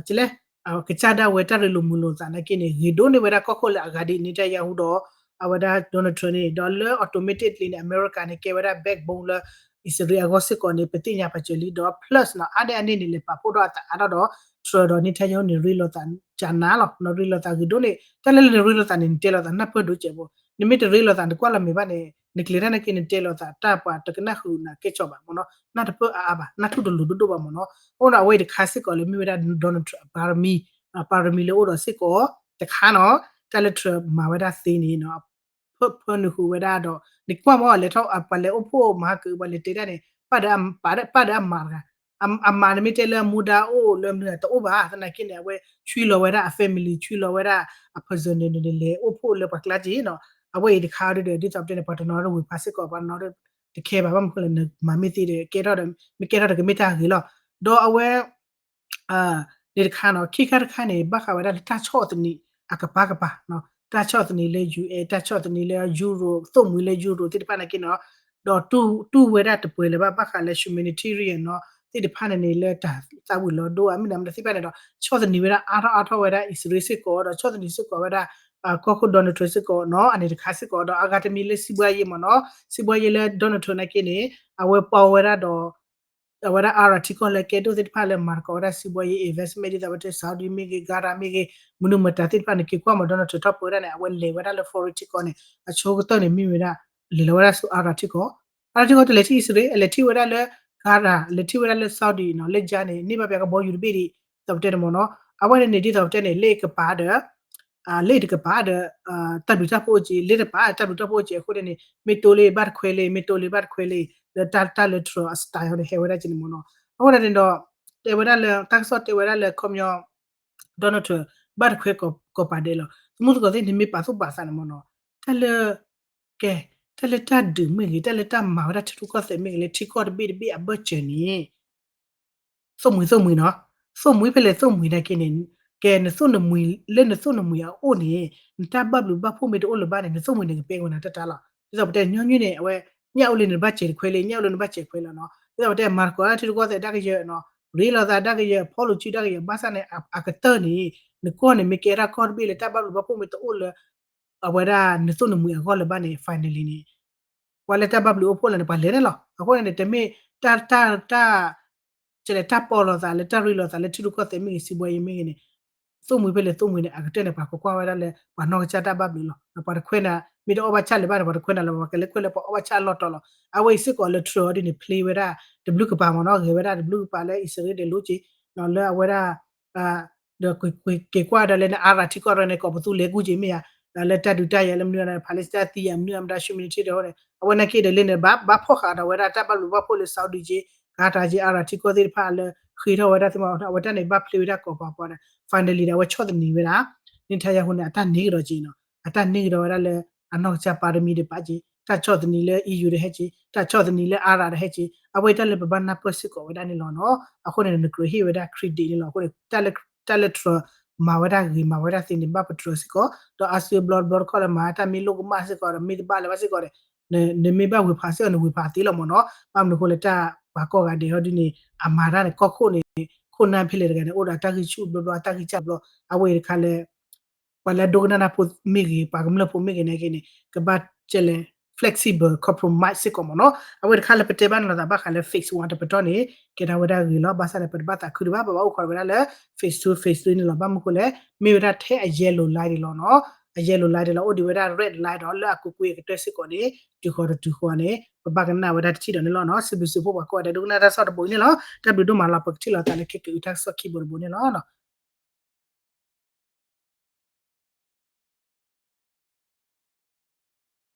ကလဲၣ် ကစၢ်ဒၣ်ဝဲတၢ်ရ့လိာ်မုာ်လိာ်သးနာ်က့န့ၣ် ဂ့ၤဒိၣ်န့ၢ်ဝဲဒၣ်ကီၢ်ခိၣ်လၢအဂၤဒ် Netanyahu ဒီး အဝဲဒၣ် Donald Trump န့ၣ် ဒီးလၢ automatically န့ၣ် အမဲရကၤန့ၣ် ကဲဝဲဒၣ် backbone လၢအံၣ်စရ့လးအဂီၢ်စ့ၢ်ကီးန့ၣ် ပသ့ၣ်ညါပာ်စၢၤလံ ဒီး plus နီၤ အါဒဲအန့ၣ်န့ၣ် လဲၤပာ်ဖှိၣ်ထီၣ်အသးအါထီၣ်ဒီး Trump ဒီး Netanyahu န့ၣ် ရ့လိာ်သးကနၤလီၤ နရ့လိာ်သးဂ့ၤဒိၣ်န့ၢ် တၢ်လၢလၢနရ့လိာ်သးန့ၣ် နတဲလိာ်သးနၢ်ပၢၢ်ဒိၣ်စဲးဖိ နမ့ၢ်တရ့လိာ်သး နကွၢ်လီၤမ့ၢ်ဘၣ်န့ၣ် နကျဲၤတၢ်နာ်က့ နတဲလိာ်သးတၢ်ပှၤတကနၣ်ဃုာ်နၤကဲၣ်ဆိးဘၣ်မ့ၢ်နီၤ နၢ်တပၢၢ်အါအါဘၣ် နၢ်ထူၣ်တလိၤဒိၣ်ဒိၣ်ဘၣ်မ့ၢ်နီၤ အဃိဒီးအဝဲအံၤတခါစ့ၢ်ကီးလၢမ့ၢ်ဝဲဒၣ် Donald Trump အပါရမီ အပါရမီလၢအိၣ်ဒီးစ့ၢ်ကီး တခါနီၤ တၢ်လၢ Trump မၤဝဲဒၣ်သ့န့ၣ်နီၤ ဖၢနုာ်ဟူးဝဲဒၣ်ဒီး နကွၢ်မ့ၢ်အီၤလဲၤထီၣ် ပှၤလဲၤအိၣ်ဖှိၣ်မၤကၢၤ ပှၤလဲၤတဲတၢ်န့ၣ် ပၢ်ဒီး ပၢ်ဒီးအမါတဂၤ အမါန့ၣ်မ့ၢ်တဲလၢအမူဒါအိၣ်လၢမနုၤတအိၣ်ဘၣ် သနာ်က့န့ၣ် အဝဲဆွံလီၤဝဲဒၣ်အ family ဆွံလီၤဝဲဒၣ်အ personal န့ၣ် လဲၤအိၣ်ဖှိၣ်လၢပှၤကျါက့ၤနီၤ အဝဲအံၤတခါဒီး ဒ်သိးပတဲန့ၣ် ပှၤတနီၤဒီးဝ့ၤဖးစ့ၢ်ကီး ပှၤတနီၤဒီး တခဲဘၣ် ဘၣ်မနုၤဃိလဲၣ် နမၤမ့ၢ်သ့ဒီး ကဲထီၣ်ဒီး မ့ၢ်ကဲထီၣ်ဒီးကမ့ၢ်တၢ်ဂ့ၤလီၤ ဒီးအဝဲ န့ၣ်တခါနီၤ ခံခါတခါန့ၣ် ဘၣ်ဃးဝဲဒၣ်လၢတၢ်ဆီၣ်သနံးအကပၤကပၤ တၢ်ဆီၣ်သနံးလၢ ယူၢ်အဲၣ် တၢ်ဆီၣ်သနံးလၢ ယူရိး သိၣ်မှံၤလၢ ယူရိး သ့ၣ်တဖၣ်နာ်က့နီၤ ဒီးတူၢ်ဝဲဒၣ်တပှဲၤလၢၤဘၣ် ဘၣ်ဃးလၢ humanitarian နီၤ သ့ၣ်တဖၣ်န့ၣ်န့ၣ် လၢတၢ်သးဝံၤလီၤဒိၣ်အမ့ၢ်နမတသ့ၣ်တဖၣ်န့ၣ်ဒီး ဆီၣ်သနံးဝဲဒၣ်အါထီၣ်အါထီၣ်ဝဲဒၣ် အံၣ်စရ့လးစ့ၢ်ကီး ဒီးဆီၣ်သနံးစ့ၢ်ကီးဝဲဒၣ် ကီၢ်ခိၣ် Donald Trump စ့ၢ်ကီးနီၤ အန့ၣ်တခါစ့ၢ်ကီး ဒီးအဂၤတမံၤလၢစံးဘှါယ့ၢ်မ့ၢ်နီၤ စံးဘှါယ့ၢ်လၢ Donald Trump နာ်က့န့ၣ် အဝဲပီဝဲဒၣ်ဒီး အဝဲဒၣ်အါရၤထံကီၢ်လၢကဲဒိၣ်သ့ၣ်တဖၣ်လၢမၤသကိးဝဲဒၣ်စံးဘှါယ့ၢ် investment ဒ်သိးဝဲတဲ Saudi မ့ၢ်ဂ့ၤ Qatar မ့ၢ်ဂ့ၤ မနုၤမတၤသ့ၣ်တဖၣ်န့ၣ် က့ၤကွၢ်မ့ၢ် Donald Trump ထီၣ်ပၢဝဲဒၣ်န့ၣ် အဝဲလဲၤဝဲဒၣ်လၢ foreign ထံကီၢ်န့ၣ် အဆိကတၢၢ်န့ၣ် မ့ၢ်ဝဲဒၣ် လဲၤလီၤဝဲဒၣ်ဆူအါရၤထံကီၢ် အါရၤထံကီၢ်တလဲၤထံၣ်အံၣ်စရ့လး အလဲၤထံၣ်ဝဲဒၣ်လၢ Qatar လဲၤထံၣ်ဝဲဒၣ်လၢ Saudi နီၤ လၢကၠါန့ၣ် န့ၢ်ဘၣ်ပှၤကဘီယူၤတဘ့ၣ်ဒံး ဒ်သိးပတဲန့ၣ်မ့ၢ်နီၤ အဝဲန့ၣ်န့ၣ် ဒ်သိးပတဲန့ၣ် လၢကပၤဒီး လၢတကပၤဒီး တၢ်ဘျုးတၢ်ဖှိၣ်အိၣ်က့ၤ လၢတပၤတၢ်ဘျုးတၢ်ဖှိၣ်အိၣ်က့ၤအဃိန့ၣ် မ့ၢ်တိလ့ဘၣ်တခွဲလ့ မ့ၢ်တိလ့ဘၣ်တခွဲလ့ လၢတၢ်လၢ Trump အ style န့ၣ် ဟဲဝဲဒၣ်က့ၤန့ၣ်မ့ၢ်နီၤ အဃိန့ၣ်ဒီး တဲဝဲဒၣ်လၢ တၢ်ကစီၣ်တဲဝဲဒၣ်လၢခီပညီ Donald Trump ဘၣ်တခွဲကိးပၤဒဲးလီၤ သမူသကိးသ့ၣ်န့ၣ်မ့ၢ်ပာ်သူၣ်ပာ်သးန့ၣ်မ့ၢ်နီၤ တၢ်လၢ ကဲ တၢ်လၢတၢ်ဒုးမ့ၢ်ဂ့ၤ တၢ်လၢတၢ်မၤဝဲဒၣ်ထံရူၢ်ကီၢ်သဲးမ့ၢ်ဂ့ၤ လၢထံကီၢ်တဘ့ၣ်တဘ့ၣ်အဘၢၣ်စၢၤန့ၣ် သိၣ်မှံၤသိၣ်မှံၤနီၤ သိၣ်မှံၤဖဲလဲၣ်သိၣ်မှံၤနာ်က့န့ၣ် ကဲနသိၣ်နမှံၤ လၢနသိၣ်နမှံၤအအိၣ်န့ၣ် နတၢ်ဘၣ်ဘျုးဘၣ်ဖှိၣ်မ့ၢ်တအိၣ်လၢၤဘၣ်န့ၣ် နသိၣ်မှံၤန့ၣ်ကပဲဝဲနၤတၢ်တၢ်လီၤ ဒ်သိးပတဲညီနုၢ်န့ၣ် အဝဲ ညၣ်အိၣ်လၢနဘၣ်စဲးတခွဲလံ ညၣ်အိၣ်လၢနဘၣ်စဲးခွဲလီၤနီၤ ဒ်သိးပတဲမၤသကိးတၢ်ထံရူၢ်ကီၢ်သဲးတၢ်ကယၢၤနီၤ ရ့လိာ်သးတၢ်ကယၢၤ ဖီလိာ်စုတၢ်ကယၢၤ ဘၣ်ဆၣ်န့ၣ် အကတၢၢ်န့ၣ် နကီၢ်န့ၣ် မ့ၢ်ကဲတၢ်ကီၢ်တဘ့ၣ်လၢတၢ်ဘၣ်ဘျုးဘၣ်ဖှိၣ်မ့ၢ်တအိၣ်လၢ အဝဲဒၣ်နသိၣ်နမှံၤအဂီၢ်လၢၤဘၣ်န့ၣ် finally န့ၣ် ပှၤလၢတၢ်ဘၣ်ဘျုးအိၣ်ဖှိၣ်လၢန့ၣ် ပှၤလဲၤန့ၣ်လီၤ အဃိန့ၣ် တမ့ၢ်တၢ် တၢ် တၢ် ကလဲၤတၢ်ပီလိာ်သးလၢတၢ်ရ့လိာ်သးလၢထံရူၢ်ကီၢ်သဲးမ့ၢ်ဂ့ၤ စံးဘှါယ့ၢ်မ့ၢ်ဂ့ၤန့ၣ် သိၣ်မှံၤဖဲလဲၣ်သိၣ်မှံၤန့ၣ် အကတၢၢ်န့ၣ် ပှၤကကွၢ်ဝဲဒၣ်လၢ ပှၤနီၢ်ကစၢ်တၢ်ဘၣ်ဘျုးလီၤ. ပှၤတခွဲးနၤ မ့ၢ်တအီၣ်ဘၣ်ဆၣ်လၢၤဘၣ်န့ၣ် ပှၤတခွဲးနၤလၢၤဘၣ် ပှၤကလဲၤခွဲးလၢပှၤအီၣ်ဘၣ်ဆၣ်အလီၢ်တီလီၤ. အဝဲအံၤစ့ၢ်ကီးလၢ Trump ဒ်န့ၣ် play ဝဲဒၣ် တဘျုးကပၤမ့ၢ်နီၤ ဂဲၤဝဲဒၣ် တဘျုးကပၤလၢအံၣ်စရ့လးဒီးလိက့ၤ လၢအဝဲဒၣ် ဒီးက့ၤကွၢ်ဒီးလၢနအါရၤထံကီၢ်ဒီးန့ၣ် ကိးပသူလဲၤကူက့ၤမ့ၢ်ယါ လၢတၢ်ဒုးတၢ်ယၤလၢမနုၤ Palestine သံယၤမနုၤ အမတၤ humanitarian ဒီးန့ၣ် အဝဲနာ်က့ဒီးလၢန့ၣ် ဘၣ်ဖီၣ်ဃာ်ဒီးဝဲဒၣ်တၢ်ဘၣ်ဘျုးဘၣ်ဖှိၣ်လၢ Saudi က့ၤ Qatar က့ၤ အါရၤထံကီၢ်သ့ၣ်တဖၣ်လၢဃ့ထီၣ်ဝဲဒၣ်သ့ၣ်မး အဝဲတၢ်န့ၣ် ဘၣ် play ဝဲဒၣ်ကိးပၤပှၤဒီး finally ဒီး အဝဲဆီၣ်သနံးဝဲဒၣ် Netanyahu န့ၣ် အတၢ်န့ၢ်ကဒီးက့ၤနီၤ အတၢ်န့ၢ်ကဒီးဝဲဒၣ်လၢ အနီၢ်ကစၢ်ပါရမံၤဒီးပာ်က့ၤ တၢ်ဆီၣ်သနံးလၢ EU ဒီးဟဲက့ၤ တၢ်ဆီၣ်သနံးလၢအါရၤဒီးဟဲက့ၤ အဝဲတၢ်လၢပဘၣ်နၢ်ပၢၢ်စ့ၢ်ကီးဝဲဒၣ်န့ၣ်လီၤနီၤ. အဃိန့ၣ် နကြၢးဟ့ၣ်ဝဲဒၣ် credit န့ၣ်လီၤ. အဃိန့ၣ် တၢ်လၢ တၢ်လၢ Trump မၤဝဲဒၣ်ဂ့ၤ မၤဝဲဒၣ်သ့န့ၣ် ဘၣ်ပတြၢၤစ့ၢ်ကီး ဒီးအါစုအဘျီတဘျီတခီၣ်လၢမၤတၢ်မ့ၢ်လိၣ်ကမၣ်စ့ၢ်ကီးဒီး မ့ၢ်တဘၣ်လၢၤဘၣ်စ့ၢ်ကီးဒီး နမ့ၢ်ဘၣ်ဝ့ၤဖးစ့ၢ်ကီး နဝ့ၤဖးသ့လီၤမ့ၢ်နီၤ. ဘၣ်မနုၤအဃိလၢတၢ်ပှၤကိးဂၤဒဲးဟီဒ်န့ၣ် အမၤတၢ်န့ၣ် ကီၢ်ခိၣ်န့ၣ် ခိၣ်နၢ်ဖဲလဲၣ်တဂၤန့ၣ် အိၣ်ဒီးအတၢ်ဂံၢ်ဆူၣ်ဘျီဘျီ အတၢ်ဂံၢ်စၢ်ဘျီ အဝဲအံၤတခါလၢ ပှၤလၢအဒိကနၣ်တၢ်ဖိမ့ၢ်ဂ့ၤ ပှၤကမျၢၢ်ဖိမ့ၢ်ဂ့ၤနာ်က့န့ၣ် ကဘၣ်ကဲလဲၣ် flexible compromise စ့ၢ်ကီးမ့ၢ်နီၤ. အဝဲတခါလၢပတဲဘၣ်န့ၣ်လီၤသးဘၣ်ဃးလၢ phase one တပတီၢ်န့ၣ် ကဲထီၣ်ဝဲဒၣ်ဂ့ၤလီၤ. ဘၣ်ဆၣ်န့ၣ် ပတဘၣ်သးခုတဘၣ် ပဘၣ်အိၣ်ခိးဝဲဒၣ်လၢ phase two phase three န့ၣ်လီၤ. ဘၣ်မနုၤအဃိလဲၣ် မ့ၢ်ဝဲဒၣ်ထဲအ yellow line န့ၣ်လီၤနီၤ. အ yellow line ဒီးလီၤ အိၣ်ဒံးဝဲဒၣ် red line ဒီးလၢအကွ့ၢ်ကွ့ၢ်အကတၢၢ်စ့ၢ်ကီးန့ၣ် တုၤဃီၤတတုၤဃီၤန့ၣ် ပဘၣ်ကနၣ်ဝဲဒၣ်တထံၣ်ဒီးန့ၣ်လီၤနီၤ. စံးဘျုးစံးဖှိၣ်ပှၤကိးဂၤဒဲး ဒိကနၣ်တၢ်ကစီၣ်တဘိအံၤန့ၣ်လီၤ. တၢ်ဘျုးဒိၣ်မးလီၤ. ပကထံၣ်လိာ်သးလၢခဲကအုးတၢ်ကစီၣ်ခံဘိတဘိန့ၣ်လီၤ.